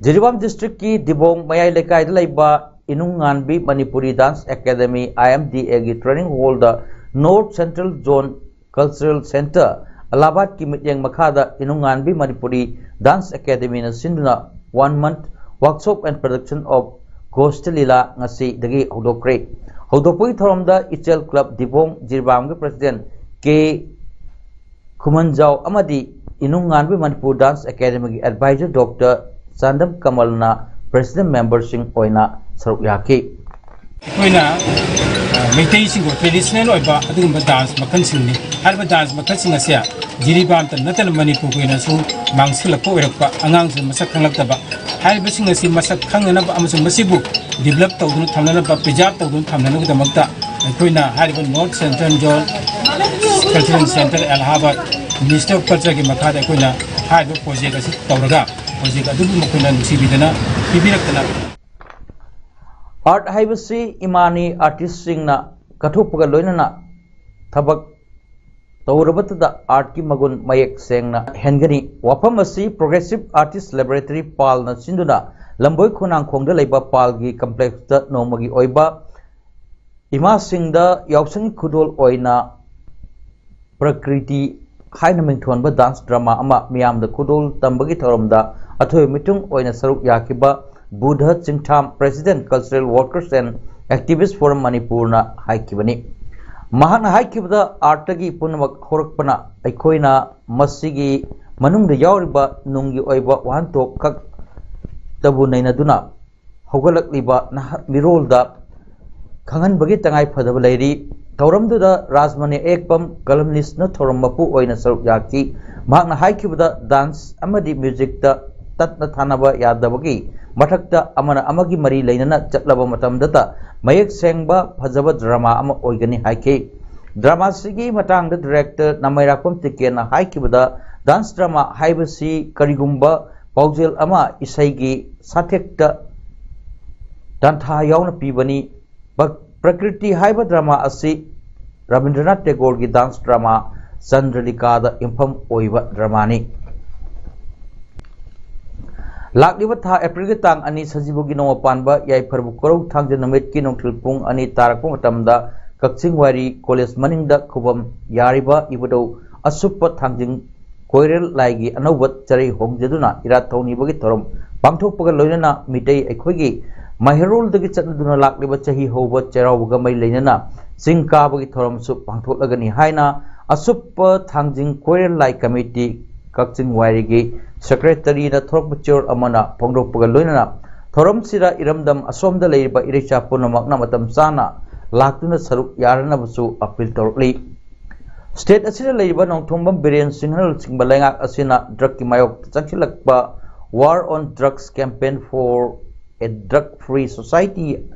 ꯖꯤꯔꯤꯕꯥꯝ ꯗꯤꯁꯇ꯭ꯔꯤꯛꯀꯤ ꯗꯤꯕꯣꯡ ꯃꯌꯥꯏ ꯂꯩꯀꯥꯏꯗ ꯂꯩꯕ ꯏꯅꯨꯡꯉꯥꯟꯕꯤ Manipuri dance academy, I M D ꯑꯦꯒꯤ ꯇ꯭ꯔꯦꯅꯤꯡ ꯍꯣꯜꯗ north central zone cultural centre ꯑꯂꯥꯍꯥꯕꯥꯗꯀꯤ ꯃꯤꯠꯌꯦꯡ ꯃꯈꯥꯗ ꯏꯅꯨꯡꯉꯥꯟꯕꯤ ꯃꯅꯤꯄꯨꯔꯤ ꯗꯥꯟꯁ ꯑꯦꯀꯥꯗꯦꯃꯤꯅ ꯁꯤꯟꯗꯨꯅ one month workshop and production of ꯒꯣꯁꯇ ꯂꯤꯂꯥ ꯉꯁꯤꯗꯒꯤ ꯍꯧꯗꯣꯛꯈ꯭ꯔꯦ꯫ ꯍꯧꯗꯣꯛꯄꯒꯤ ꯊꯧꯔꯝꯗ ꯏꯆꯦꯜ ꯀ꯭ꯂꯕ ꯗꯤꯕꯣꯡ ꯖꯤꯔꯤꯕꯥꯝꯒꯤ ꯄ꯭ꯔꯦꯁꯤꯗꯦꯟ ꯀꯦ ꯈꯨꯃꯟꯖꯥꯎ ꯑꯃꯗꯤ ꯏꯅꯨꯡꯉꯥꯟꯕꯤ ꯃꯅꯤꯄꯨꯔ ꯗꯥꯟꯁ ꯑꯦꯀꯥꯗꯦꯃꯤꯒꯤ ꯑꯦꯗꯚꯥꯏꯖꯔ ꯗꯣꯛꯇꯔ ꯆꯥꯟꯗꯝ ꯀꯃꯜꯅ ꯄ꯭ꯔꯦꯁꯤꯗꯦꯟ ꯃꯦꯝꯕꯔꯁꯤꯡ ꯑꯣꯏꯅ ꯁꯔꯨꯛ ꯌꯥꯈꯤ꯫ ꯑꯩꯈꯣꯏꯅ ꯃꯩꯇꯩꯁꯤꯡꯕꯨ ꯇ꯭ꯔꯦꯗꯤꯁꯅꯦꯜ ꯑꯣꯏꯕ ꯑꯗꯨꯒꯨꯝꯕ ꯗꯥꯟꯁ ꯃꯈꯜꯁꯤꯡꯅꯤ꯫ ꯍꯥꯏꯔꯤꯕ ꯗꯥꯟꯁ ꯃꯈꯜꯁꯤꯡ ꯑꯁꯦ ꯖꯤꯔꯤꯕꯥꯝꯇ ꯅꯠꯇꯅ ꯃꯅꯤꯄꯨꯔꯒꯤ ꯑꯣꯏꯅꯁꯨ ꯃꯥꯡꯁꯤꯜꯂꯛꯄ ꯑꯣꯏꯔꯛꯄ, ꯑꯉꯥꯡꯁꯤꯡ ꯃꯁꯛ ꯈꯪꯂꯛꯇꯕ, ꯍꯥꯏꯔꯤꯕꯁꯤꯡ ꯑꯁꯤ ꯃꯁꯛ ꯈꯪꯅꯅꯕ ꯑꯃꯁꯨꯡ ꯃꯁꯤꯕꯨ ꯗꯤꯕꯂꯞ ꯇꯧꯗꯨꯅ ꯊꯝꯅꯅꯕ, ꯄ꯭ꯔꯤꯖꯥꯔꯕ ꯇꯧꯗꯨꯅ ꯊꯝꯅꯅꯕꯒꯤꯗꯃꯛꯇ ꯑꯩꯈꯣꯏꯅ ꯍꯥꯏꯔꯤꯕ north central zone cultural centre Allahabad minister of ꯀꯜꯆꯔꯒꯤ ꯃꯈꯥꯗ ꯑꯩꯈꯣꯏꯅ ꯍꯥꯏꯔꯤꯕ ꯄ꯭ꯔꯣꯖꯦꯛ ꯑꯁꯤ ꯇꯧꯔꯒ ꯄ꯭ꯔꯣꯖꯦꯛ ꯑꯗꯨꯕꯨ ꯃꯈꯣꯏꯅ ꯅꯨꯡꯁꯤꯕꯤꯗꯅ ꯄꯤꯕꯤꯔꯛꯇꯅ꯫ ꯑꯥꯔꯠ ꯍꯥꯏꯕꯁꯤ ꯏꯃꯥꯅꯤ꯫ ꯑꯥꯔꯇꯤꯁꯁꯤꯡꯅ ꯀꯠꯊꯣꯛꯄꯒ ꯂꯣꯏꯅꯅ ꯊꯕꯛ ꯇꯧꯔꯕꯇꯗ ꯑꯥꯔꯠꯀꯤ ꯃꯒꯨꯟ ꯃꯌꯦꯛ ꯁꯦꯡꯅ ꯍꯦꯟꯒꯅꯤ꯫ ꯋꯥꯐꯝ ꯑꯁꯤ ꯄ꯭ꯔꯣꯒ꯭ꯔꯦꯁꯤꯞ ꯑꯥꯔꯇꯤꯁ ꯂꯦꯕꯣꯔꯦꯇꯔꯤ ꯄꯥꯜꯅ ꯁꯤꯟꯗꯨꯅ ꯂꯝꯕꯣꯏ ꯈꯣꯡꯅꯥꯡꯈꯣꯡꯗ ꯂꯩꯕ ꯄꯥꯜꯒꯤ ꯀꯝꯄ꯭ꯂꯦꯛꯁꯇ ꯅꯣꯡꯃꯒꯤ ꯑꯣꯏꯕ ꯏꯃꯥꯁꯤꯡꯗ ꯌꯥꯎꯁꯪꯒꯤ ꯈꯨꯗꯣꯜ ꯑꯣꯏꯅ ꯄ꯭ꯔꯀ꯭ꯔꯤꯇꯤ ꯍꯥꯏꯅ ꯃꯤꯡꯊꯣꯟꯕ ꯗꯥꯟꯁ ꯗ꯭ꯔꯃꯥ ꯑꯃ ꯃꯤꯌꯥꯝꯗ ꯈꯨꯗꯣꯜ ꯇꯝꯕꯒꯤ ꯊꯧꯔꯝꯗ ꯑꯊꯣꯏꯕ ꯃꯤꯊꯨꯡ ꯑꯣꯏꯅ ꯁꯔꯨꯛ ꯌꯥꯈꯤꯕ Buddha ꯆꯤꯡꯊꯥꯝ, President Cultural Workers and Activist Forum ꯃꯅꯤꯄꯨꯔꯅ ꯍꯥꯏꯈꯤꯕꯅꯤ꯫ ꯃꯍꯥꯛꯅ ꯍꯥꯏꯈꯤꯕꯗ, ꯑꯥꯔꯠꯇꯒꯤ ꯄꯨꯝꯅꯃꯛ ꯍꯧꯔꯛꯄꯅ ꯑꯩꯈꯣꯏꯅ ꯃꯁꯤꯒꯤ ꯃꯅꯨꯡꯗ ꯌꯥꯎꯔꯤꯕ ꯅꯨꯡꯒꯤ ꯑꯣꯏꯕ ꯋꯥꯍꯟꯊꯣꯛ ꯈꯛꯇꯕꯨ ꯅꯩꯅꯗꯨꯅ ꯍꯧꯒꯠꯂꯛꯂꯤꯕ ꯅꯍꯥ ꯃꯤꯔꯣꯜꯗ ꯈꯪꯍꯟꯕꯒꯤ ꯇꯉꯥꯏ ꯐꯗꯕ ꯂꯩꯔꯤ꯫ ꯊꯧꯔꯝꯗꯨꯗ ꯔꯥꯖꯃꯅꯤ ꯑꯌꯦꯛꯄꯝ, ꯀꯂꯝꯅꯤꯁꯅ ꯊꯧꯔꯝ ꯃꯄꯨ ꯑꯣꯏꯅ ꯁꯔꯨꯛ ꯌꯥꯈꯤ꯫ ꯃꯍꯥꯛꯅ ꯍꯥꯏꯈꯤꯕꯗ, ꯗꯥꯟꯁ ꯑꯃꯗꯤ ꯃ꯭ꯌꯨꯖꯤꯛꯇ ꯇꯠꯅ ꯊꯥꯅꯕ ꯌꯥꯗꯕꯒꯤ ꯃꯊꯛꯇ ꯑꯃꯅ ꯑꯃꯒꯤ ꯃꯔꯤ ꯂꯩꯅꯅ ꯆꯠꯂꯕ ꯃꯇꯝꯗꯇ ꯃꯌꯦꯛ ꯁꯦꯡꯕ ꯐꯖꯕ ꯗ꯭ꯔꯃꯥ ꯑꯃ ꯑꯣꯏꯒꯅꯤ ꯍꯥꯏꯈꯤ꯫ ꯗ꯭ꯔꯃꯥꯁꯤꯒꯤ ꯃꯇꯥꯡꯗ ꯗꯤꯔꯦꯛꯇꯔ ꯅꯃꯩꯔꯥꯛꯄꯝ ꯇꯤꯀꯦꯟꯅ ꯍꯥꯏꯈꯤꯕꯗ, ꯗꯥꯟꯁ ꯗ꯭ꯔꯃꯥ ꯍꯥꯏꯕꯁꯤ ꯀꯔꯤꯒꯨꯝꯕ ꯄꯥꯎꯖꯦꯜ ꯑꯃ ꯏꯁꯩꯒꯤ ꯁꯥꯊꯦꯛꯇ ꯇꯥꯟꯊꯥ ꯌꯥꯎꯅ ꯄꯤꯕꯅꯤ꯫ ꯄ꯭ꯔ-, ꯄ꯭ꯔꯀ꯭ꯔꯤꯇꯤ ꯍꯥꯏꯕ ꯗ꯭ꯔꯃꯥ ꯑꯁꯤ ꯔꯕꯤꯟꯗ꯭ꯔꯅꯥꯊ ꯇꯦꯒꯣꯔꯒꯤ ꯗꯥꯟꯁ ꯗ꯭ꯔꯃꯥ ꯆꯟꯗ꯭ꯔꯂꯤꯀꯥꯗ ꯌꯨꯝꯐꯝ ꯑꯣꯏꯕ ꯗ꯭ꯔꯃꯥꯅꯤ꯫ ꯂꯥꯛꯂꯤꯕ ꯊꯥ ꯑꯦꯄ꯭ꯔꯤꯜꯒꯤ ꯇꯥꯡ ꯑꯅꯤ, ꯁꯖꯤꯕꯨꯒꯤ ꯅꯣꯡꯃ ꯄꯥꯟꯕ ꯌꯥꯏꯐꯔꯕ ꯀꯣꯔꯧ ꯊꯥꯡꯖ ꯅꯨꯃꯤꯠꯀꯤ ꯅꯨꯡꯊꯤꯜ ꯄꯨꯡ ꯑꯅꯤ ꯇꯥꯔꯛꯄ ꯃꯇꯝꯗ ꯀꯛꯆꯤꯡ ꯋꯥꯏꯔꯤ ꯀꯣꯂꯦꯖ ꯃꯅꯤꯡꯗ ꯈꯨꯕꯝ ꯌꯥꯔꯤꯕ ꯏꯕꯨꯙꯧ ꯑꯁꯨꯞꯄ ꯊꯥꯡꯖꯤꯡ ꯀꯣꯏꯔꯦꯜ ꯂꯥꯏꯒꯤ ꯑꯅꯧꯕ ꯆꯔꯩ ꯍꯣꯡꯖꯗꯨꯅ ꯏꯔꯥꯠ ꯊꯧꯅꯤꯕꯒꯤ ꯊꯧꯔꯝ ꯄꯥꯡꯊꯣꯛꯄꯒ ꯂꯣꯏꯅꯅ ꯃꯤꯇꯩ ꯑꯩꯈꯣꯏꯒꯤ ꯃꯩꯍꯩꯔꯣꯜꯗꯒꯤ ꯆꯠꯅꯗꯨꯅ ꯂꯥꯛꯂꯤꯕ ꯆꯍꯤ ꯍꯧꯕ ꯆꯩꯔꯥꯎꯕꯒ ꯃꯔꯤ ꯂꯩꯅꯅ ꯆꯤꯡ ꯀꯥꯕꯒꯤ ꯊꯧꯔꯝꯁꯨ ꯄꯥꯡꯊꯣꯛꯂꯒꯅꯤ ꯍꯥꯏꯅ ꯑꯁꯨꯞꯄ ꯊꯥꯡꯖꯤꯡ ꯀꯣꯏꯔꯦꯜ ꯂꯥꯏ ꯀꯃꯤꯇꯤ ꯀꯛꯆꯤꯡ ꯋꯥꯏꯔꯤꯒꯤ ꯁꯦꯀ꯭ꯔꯦꯇꯔꯤꯅ ꯊꯣꯔꯛꯄ ꯆꯤꯔꯣꯜ ꯑꯃꯅ ꯐꯣꯡꯗꯣꯛꯄꯒ ꯂꯣꯏꯅꯅ ꯊꯧꯔꯝꯁꯤꯗ ꯏꯔꯝꯗꯝ ꯑꯁꯣꯝꯗ ꯂꯩꯔꯤꯕ ꯏꯔꯩꯆꯥ ꯄꯨꯝꯅꯃꯛꯅ ꯃꯇꯝ ꯆꯥꯅ ꯂꯥꯛꯇꯨꯅ ꯁꯔꯨꯛ ꯌꯥꯔꯅꯕꯁꯨ ꯑꯄꯤꯜ ꯇꯧꯔꯛꯂꯤ꯫ ꯁ꯭ꯇꯦꯠ ꯑꯁꯤꯗ ꯂꯩꯔꯤꯕ ꯅꯣꯡꯊꯣꯝꯕꯝ ꯕꯤꯔꯦꯟ ꯁꯤꯡꯍꯅ ꯂꯨꯆꯤꯡꯕ ꯂꯩꯉꯥꯛ ꯑꯁꯤꯅ ꯗ꯭ꯔꯒꯀꯤ ꯃꯥꯌꯣꯛꯇ ꯆꯪꯁꯤꯜꯂꯛꯄ War on Drugs Campaign for a Drug Free Society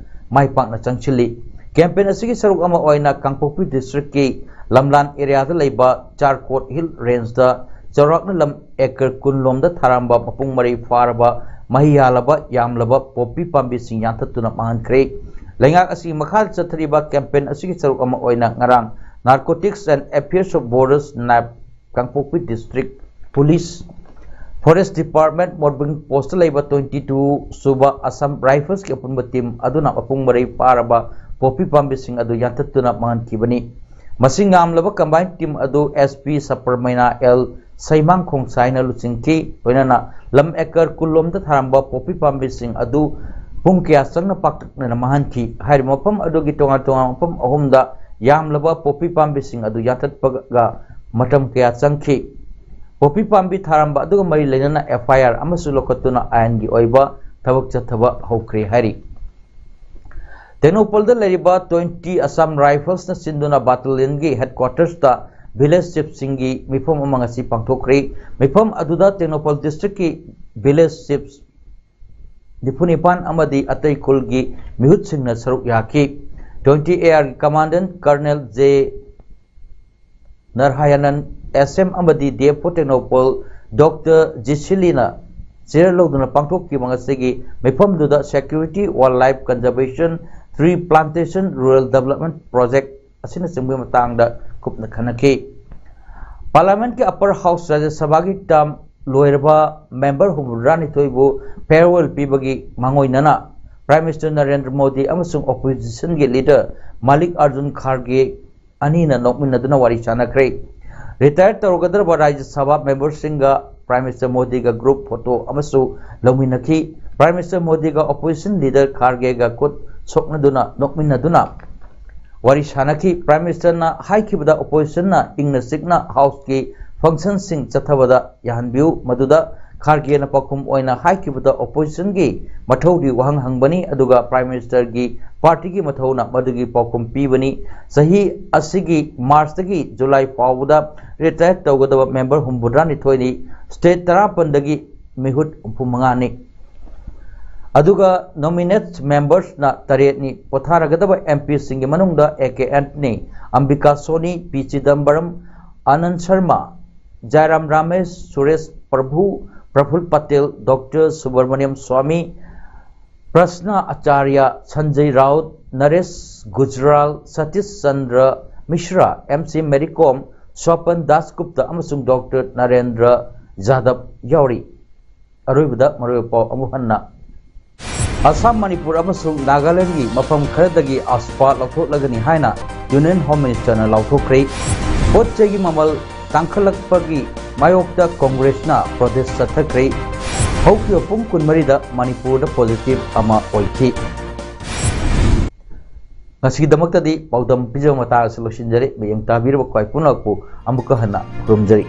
ꯃꯥꯏ ꯄꯥꯛꯅ ꯆꯪꯁꯤꯜꯂꯤ꯫ ꯀꯦꯝꯄꯦꯟ ꯑꯁꯤꯒꯤ ꯁꯔꯨꯛ ꯑꯃ ꯑꯣꯏꯅ ꯀꯥꯡꯄꯣꯛꯄꯤ ꯗꯤꯁꯇ꯭ꯔꯤꯛꯀꯤ ꯂꯝꯂꯥꯟ ꯑꯦꯔꯤꯌꯥꯗ ꯂꯩꯕ ꯆꯥꯔꯀꯣꯠ ꯍꯤꯜ ꯔꯦꯟꯖꯇ ꯆꯥꯎꯔꯥꯛꯅ ꯂꯝ ꯑꯦꯀꯔ ꯀꯨꯟ ꯂꯣꯝꯗ ꯊꯥꯔꯝꯕ ꯃꯄꯨꯡ ꯃꯔꯩ ꯐꯥꯔꯕ ꯃꯍꯩ ꯌꯥꯜꯂꯕ ꯌꯥꯝꯂꯕ ꯄꯣꯄꯤ ꯄꯥꯝꯕꯤꯁꯤꯡ ꯌꯥꯟꯊꯠꯇꯨꯅ ꯃꯥꯡꯍꯟꯈ꯭ꯔꯦ꯫ ꯂꯩꯉꯥꯛ ꯑꯁꯤꯒꯤ ꯃꯈꯥꯗ ꯆꯠꯊꯔꯤꯕ ꯀꯦꯝꯄꯦꯟ ꯑꯁꯤꯒꯤ ꯁꯔꯨꯛ ꯑꯃ ꯑꯣꯏꯅ ꯉꯔꯥꯡ Narcotics and Affairs of Borders, ꯅꯥꯏꯞ, Kangpokpi district police, forest department, ꯃꯣꯔꯕꯤꯡ ꯄꯣꯁꯇ ꯂꯩꯕ ꯇ꯭ꯋꯦꯟꯇꯤ ꯇꯨ ꯁꯨꯕ ꯑꯁꯥꯝ ꯔꯥꯏꯐꯜꯁꯀꯤ ꯑꯄꯨꯟꯕ ꯇꯤꯝ ꯑꯗꯨꯅ ꯃꯄꯨꯡ ꯃꯔꯩ ꯐꯥꯔꯕ ꯄꯣꯄꯤ ꯄꯥꯝꯕꯤꯁꯤꯡ ꯑꯗꯨ ꯌꯥꯟꯊꯠꯇꯨꯅ ꯃꯥꯡꯍꯟꯈꯤꯕꯅꯤ꯫ ꯃꯁꯤꯡ ꯌꯥꯝꯂꯕ ꯀꯝꯕꯥꯏꯟ ꯇꯤꯝ ꯑꯗꯨ ꯑꯦꯁ ꯄꯤ ꯁꯄꯔꯃꯩꯅꯥ ꯑꯦꯜ ꯁꯩꯃꯥꯡ ꯈꯣꯡꯁꯥꯏꯅ ꯂꯨꯆꯤꯡꯈꯤ꯫ ꯂꯣꯏꯅꯅ ꯂꯝ ꯑꯦꯀꯔ ꯀꯨꯟ ꯂꯣꯝꯗ ꯊꯥꯔꯝꯕ ꯄꯣꯄꯤ ꯄꯥꯝꯕꯤꯁꯤꯡ ꯑꯗꯨ ꯄꯨꯡ ꯀꯌꯥ ꯆꯪꯅ ꯄꯥꯛꯇꯛꯅꯅ ꯃꯥꯡꯍꯟꯈꯤ꯫ ꯍꯥꯏꯔꯤꯕ ꯃꯐꯝ ꯑꯗꯨꯒꯤ ꯇꯣꯉꯥꯟ ꯇꯣꯉꯥꯟꯕ ꯃꯐꯝ ꯑꯍꯨꯝꯗ ꯌꯥꯝꯂꯕ ꯄꯣꯄꯤ ꯄꯥꯝꯕꯤꯁꯤꯡ ꯑꯗꯨ ꯌꯥꯟꯊꯠꯄꯒ ꯃꯇꯝ ꯀꯌꯥ ꯆꯪꯈꯤ꯫ ꯄꯣꯄꯤ ꯄꯥꯝꯕꯤ ꯊꯥꯔꯝꯕ ꯑꯗꯨꯒ ꯃꯔꯤ ꯂꯩꯅꯅ ꯑꯦꯐ ꯑꯥꯏ ꯑꯥꯔ ꯑꯃꯁꯨ ꯂꯧꯈꯠꯇꯨꯅ ꯑꯥꯏꯟꯒꯤ ꯑꯣꯏꯕ ꯊꯕꯛ ꯆꯠꯊꯕ ꯍꯧꯈ꯭ꯔꯦ ꯍꯥꯏꯔꯤ꯫ ꯇꯦꯡꯅꯧꯄꯜꯗ ꯂꯩꯔꯤꯕ ꯇ꯭ꯋꯦꯟꯇꯤ ꯑꯁꯥꯝ ꯔꯥꯏꯐꯜꯁꯅ ꯁꯤꯟꯗꯨꯅ ꯕꯥꯇꯥꯂꯤꯌꯟꯒꯤ ꯍꯦꯗꯀ꯭ꯋꯥꯇꯔꯁꯇ ꯚꯤꯂꯦꯖ ꯆꯤꯐꯁꯤꯡꯒꯤ ꯃꯤꯐꯝ ꯑꯃ ꯉꯁꯤ ꯄꯥꯡꯊꯣꯛꯈ꯭ꯔꯤ꯫ ꯃꯤꯐꯝ ꯑꯗꯨꯗ ꯇꯦꯡꯅꯧꯄꯜ ꯗꯤꯁꯇ꯭ꯔꯤꯛꯀꯤ ꯚꯤꯂꯦꯖ ꯆꯤꯐ ꯅꯤꯐꯨ ꯅꯤꯄꯥꯟ ꯑꯃꯗꯤ ꯑꯇꯩ ꯈꯨꯜꯒꯤ ꯃꯤꯍꯨꯠꯁꯤꯡꯅ ꯁꯔꯨꯛ ꯌꯥꯈꯤ꯫ ꯇ꯭ꯋꯦꯟꯇꯤ ꯑꯦ ꯑꯥꯔꯒꯤ ꯀꯃꯥꯟꯗꯦꯟꯠ ꯀꯔꯅꯦꯜ ꯖꯦ ꯅꯔꯍꯥꯌꯅꯟ, ꯑꯦꯁ ꯑꯦꯝ ꯑꯃꯗꯤ D F O Tengnoupal doctor ꯖꯤꯁꯤꯂꯤꯅ chair ꯂꯧꯗꯨꯅ ꯄꯥꯡꯊꯣꯛꯈꯤꯕ ꯉꯁꯤꯒꯤ ꯃꯤꯐꯝꯗꯨꯗ Security, Wildlife Conservation, Tree Plantation, Rural Development Project ꯑꯁꯤꯅꯆꯤꯡꯕꯒꯤ ꯃꯇꯥꯡꯗ ꯀꯨꯞꯅ ꯈꯟꯅꯈꯤ꯫ ꯄꯥꯔꯂꯤꯌꯥꯃꯦꯟꯠꯀꯤ ꯑꯄꯔ ꯍꯥꯎꯁ ꯔꯥꯖ꯭ꯌ ꯁꯚꯥꯒꯤ ꯇꯔꯝ ꯂꯣꯏꯔꯕ ꯃꯦꯝꯕꯔ ꯍꯨꯝꯐꯨꯇꯔꯥꯅꯤꯊꯣꯏꯕꯨ farewell ꯄꯤꯕꯒꯤ ꯃꯥꯡꯑꯣꯏꯅꯅ ꯄ꯭ꯔꯥꯏꯝ ꯃꯤꯅꯤꯁꯇꯔ ꯅꯔꯦꯟꯗ꯭ꯔ ꯃꯣꯗꯤ ꯑꯃꯁꯨꯡ ꯑꯣꯄꯣꯖꯤꯁꯟꯒꯤ ꯂꯤꯗꯔ ꯃꯥꯂꯤꯛ ꯑꯥꯔꯖꯨꯟ ꯈꯥꯔꯒꯦ ꯑꯅꯤꯅ ꯅꯣꯛꯃꯤꯟꯅꯗꯨꯅ ꯋꯥꯔꯤ ꯁꯥꯟꯅꯈ꯭ꯔꯦ꯫ ꯔꯤꯇꯥꯌꯔ ꯇꯧꯔꯒꯗꯧꯔꯕ ꯔꯥꯖ꯭ꯌ ꯁꯚꯥ ꯃꯦꯝꯕꯔꯁꯤꯡꯒ ꯄ꯭ꯔꯥꯏꯝ ꯃꯤꯅꯤꯁꯇꯔ ꯃꯣꯗꯤꯒ ꯒ꯭ꯔꯨꯞ ꯐꯣꯇꯣ ꯑꯃꯁꯨ ꯂꯧꯃꯤꯟꯅꯈꯤ꯫ ꯄ꯭ꯔꯥꯏꯝ ꯃꯤꯅꯤꯁꯇꯔ ꯃꯣꯗꯤꯒ ꯑꯣꯄꯣꯖꯤꯁꯟ ꯂꯤꯗꯔ ꯈꯥꯔꯒꯦꯒ ꯈꯨꯠ ꯁꯣꯛꯅꯗꯨꯅ ꯅꯣꯛꯃꯤꯟꯅꯗꯨꯅ ꯋꯥꯔꯤ ꯁꯥꯟꯅꯈꯤ꯫ ꯄ꯭ꯔꯥꯏꯝ ꯃꯤꯅꯤꯁꯇꯔꯅ ꯍꯥꯏꯈꯤꯕꯗ ꯑꯣꯄꯣꯖꯤꯁꯟꯅ ꯏꯪꯅ ꯆꯤꯛꯅ ꯍꯥꯎꯁꯀꯤ ꯐꯪꯁꯟꯁꯤꯡ ꯆꯠꯊꯕꯗ ꯌꯥꯍꯟꯕꯤꯌꯨ, ꯃꯗꯨꯗ ꯈꯥꯔꯒꯦꯅ ꯄꯥꯎꯈꯨꯝ ꯑꯣꯏꯅ ꯍꯥꯏꯈꯤꯕꯗ, oppositionꯒꯤ ꯃꯊꯧꯗꯤ ꯋꯥꯍꯪ ꯍꯪꯕꯅꯤ, ꯑꯗꯨꯒ Prime Ministerꯒꯤ partyꯒꯤ ꯃꯊꯧꯅ ꯃꯗꯨꯒꯤ ꯄꯥꯎꯈꯨꯝ ꯄꯤꯕꯅꯤ꯫ ꯆꯍꯤ ꯑꯁꯤꯒꯤ Marchꯇꯒꯤ July ꯐꯥꯎꯕꯗ retire ꯇꯧꯒꯗꯕ member ꯍꯨꯝꯐꯨꯇꯔꯥꯅꯤꯊꯣꯏꯅꯤ, state ꯇꯔꯥꯃꯥꯄꯟꯗꯒꯤ ꯃꯤꯍꯨꯠ ꯍꯨꯝꯐꯨꯃꯉꯥꯅꯤ꯫ ꯑꯗꯨꯒ nominate membersꯅ ꯇꯔꯦꯠꯅꯤ꯫ ꯄꯣꯊꯥꯔꯒꯗꯕ MPꯁꯤꯡꯒꯤ ꯃꯅꯨꯡꯗ A K Antony, Ambika Soni, P Chidambaram, Anand Sharma, Jairam Ramesh, Suresh Prabhu, Praful Patel, Doctor Subramaniam Swamy, Prashna Acharya, Sanjay Raut, Naresh Gujral, Satish Chandra Mishra, M C Mary Kom, Swapan Dasgupta ꯑꯃꯁꯨꯡ Doctor Narendra Yadav ꯌꯥꯎꯔꯤ꯫ ꯑꯔꯣꯏꯕꯗ ꯃꯔꯨꯑꯣꯏꯕ ꯄꯥꯎ ꯑꯃꯨꯛ ꯍꯟꯅ꯫ ꯑꯁꯥꯝ, ꯃꯅꯤꯄꯨꯔ ꯑꯃꯁꯨꯡ ꯅꯥꯒꯥꯂꯦꯟꯗꯒꯤ ꯃꯐꯝ ꯈꯔꯗꯒꯤ AFSPA ꯂꯧꯊꯣꯛꯂꯒꯅꯤ ꯍꯥꯏꯅ Union Home Ministerꯅ ꯂꯥꯎꯊꯣꯛꯈ꯭ꯔꯦ꯫ ꯄꯣꯠ ꯆꯩꯒꯤ ꯃꯃꯜ ꯇꯥꯡꯈꯠꯂꯛꯄꯒꯤ ꯃꯥꯌꯣꯛꯇ Congressꯅ protest ꯆꯠꯊꯈ꯭ꯔꯦ꯫ ꯍꯧꯈꯤꯕ ꯄꯨꯡ ꯀꯨꯟꯃꯔꯤꯗ ꯃꯅꯤꯄꯨꯔꯗ positive ꯑꯃ ꯑꯣꯏꯈꯤ꯫ ꯉꯁꯤꯒꯤꯗꯃꯛꯇꯗꯤ ꯄꯥꯎꯗꯝ ꯄꯤꯖꯕ ꯃꯇꯥꯡ ꯑꯁꯤ ꯂꯣꯏꯁꯤꯟꯖꯔꯦ꯫ ꯃꯤꯠꯌꯦꯡ ꯇꯥꯕꯤꯔꯕ ꯈ꯭ꯋꯥꯏ ꯄꯨꯝꯅꯃꯛꯄꯨ ꯑꯃꯨꯛꯀ ꯍꯟꯅ ꯈꯨꯔꯨꯝꯖꯔꯤ꯫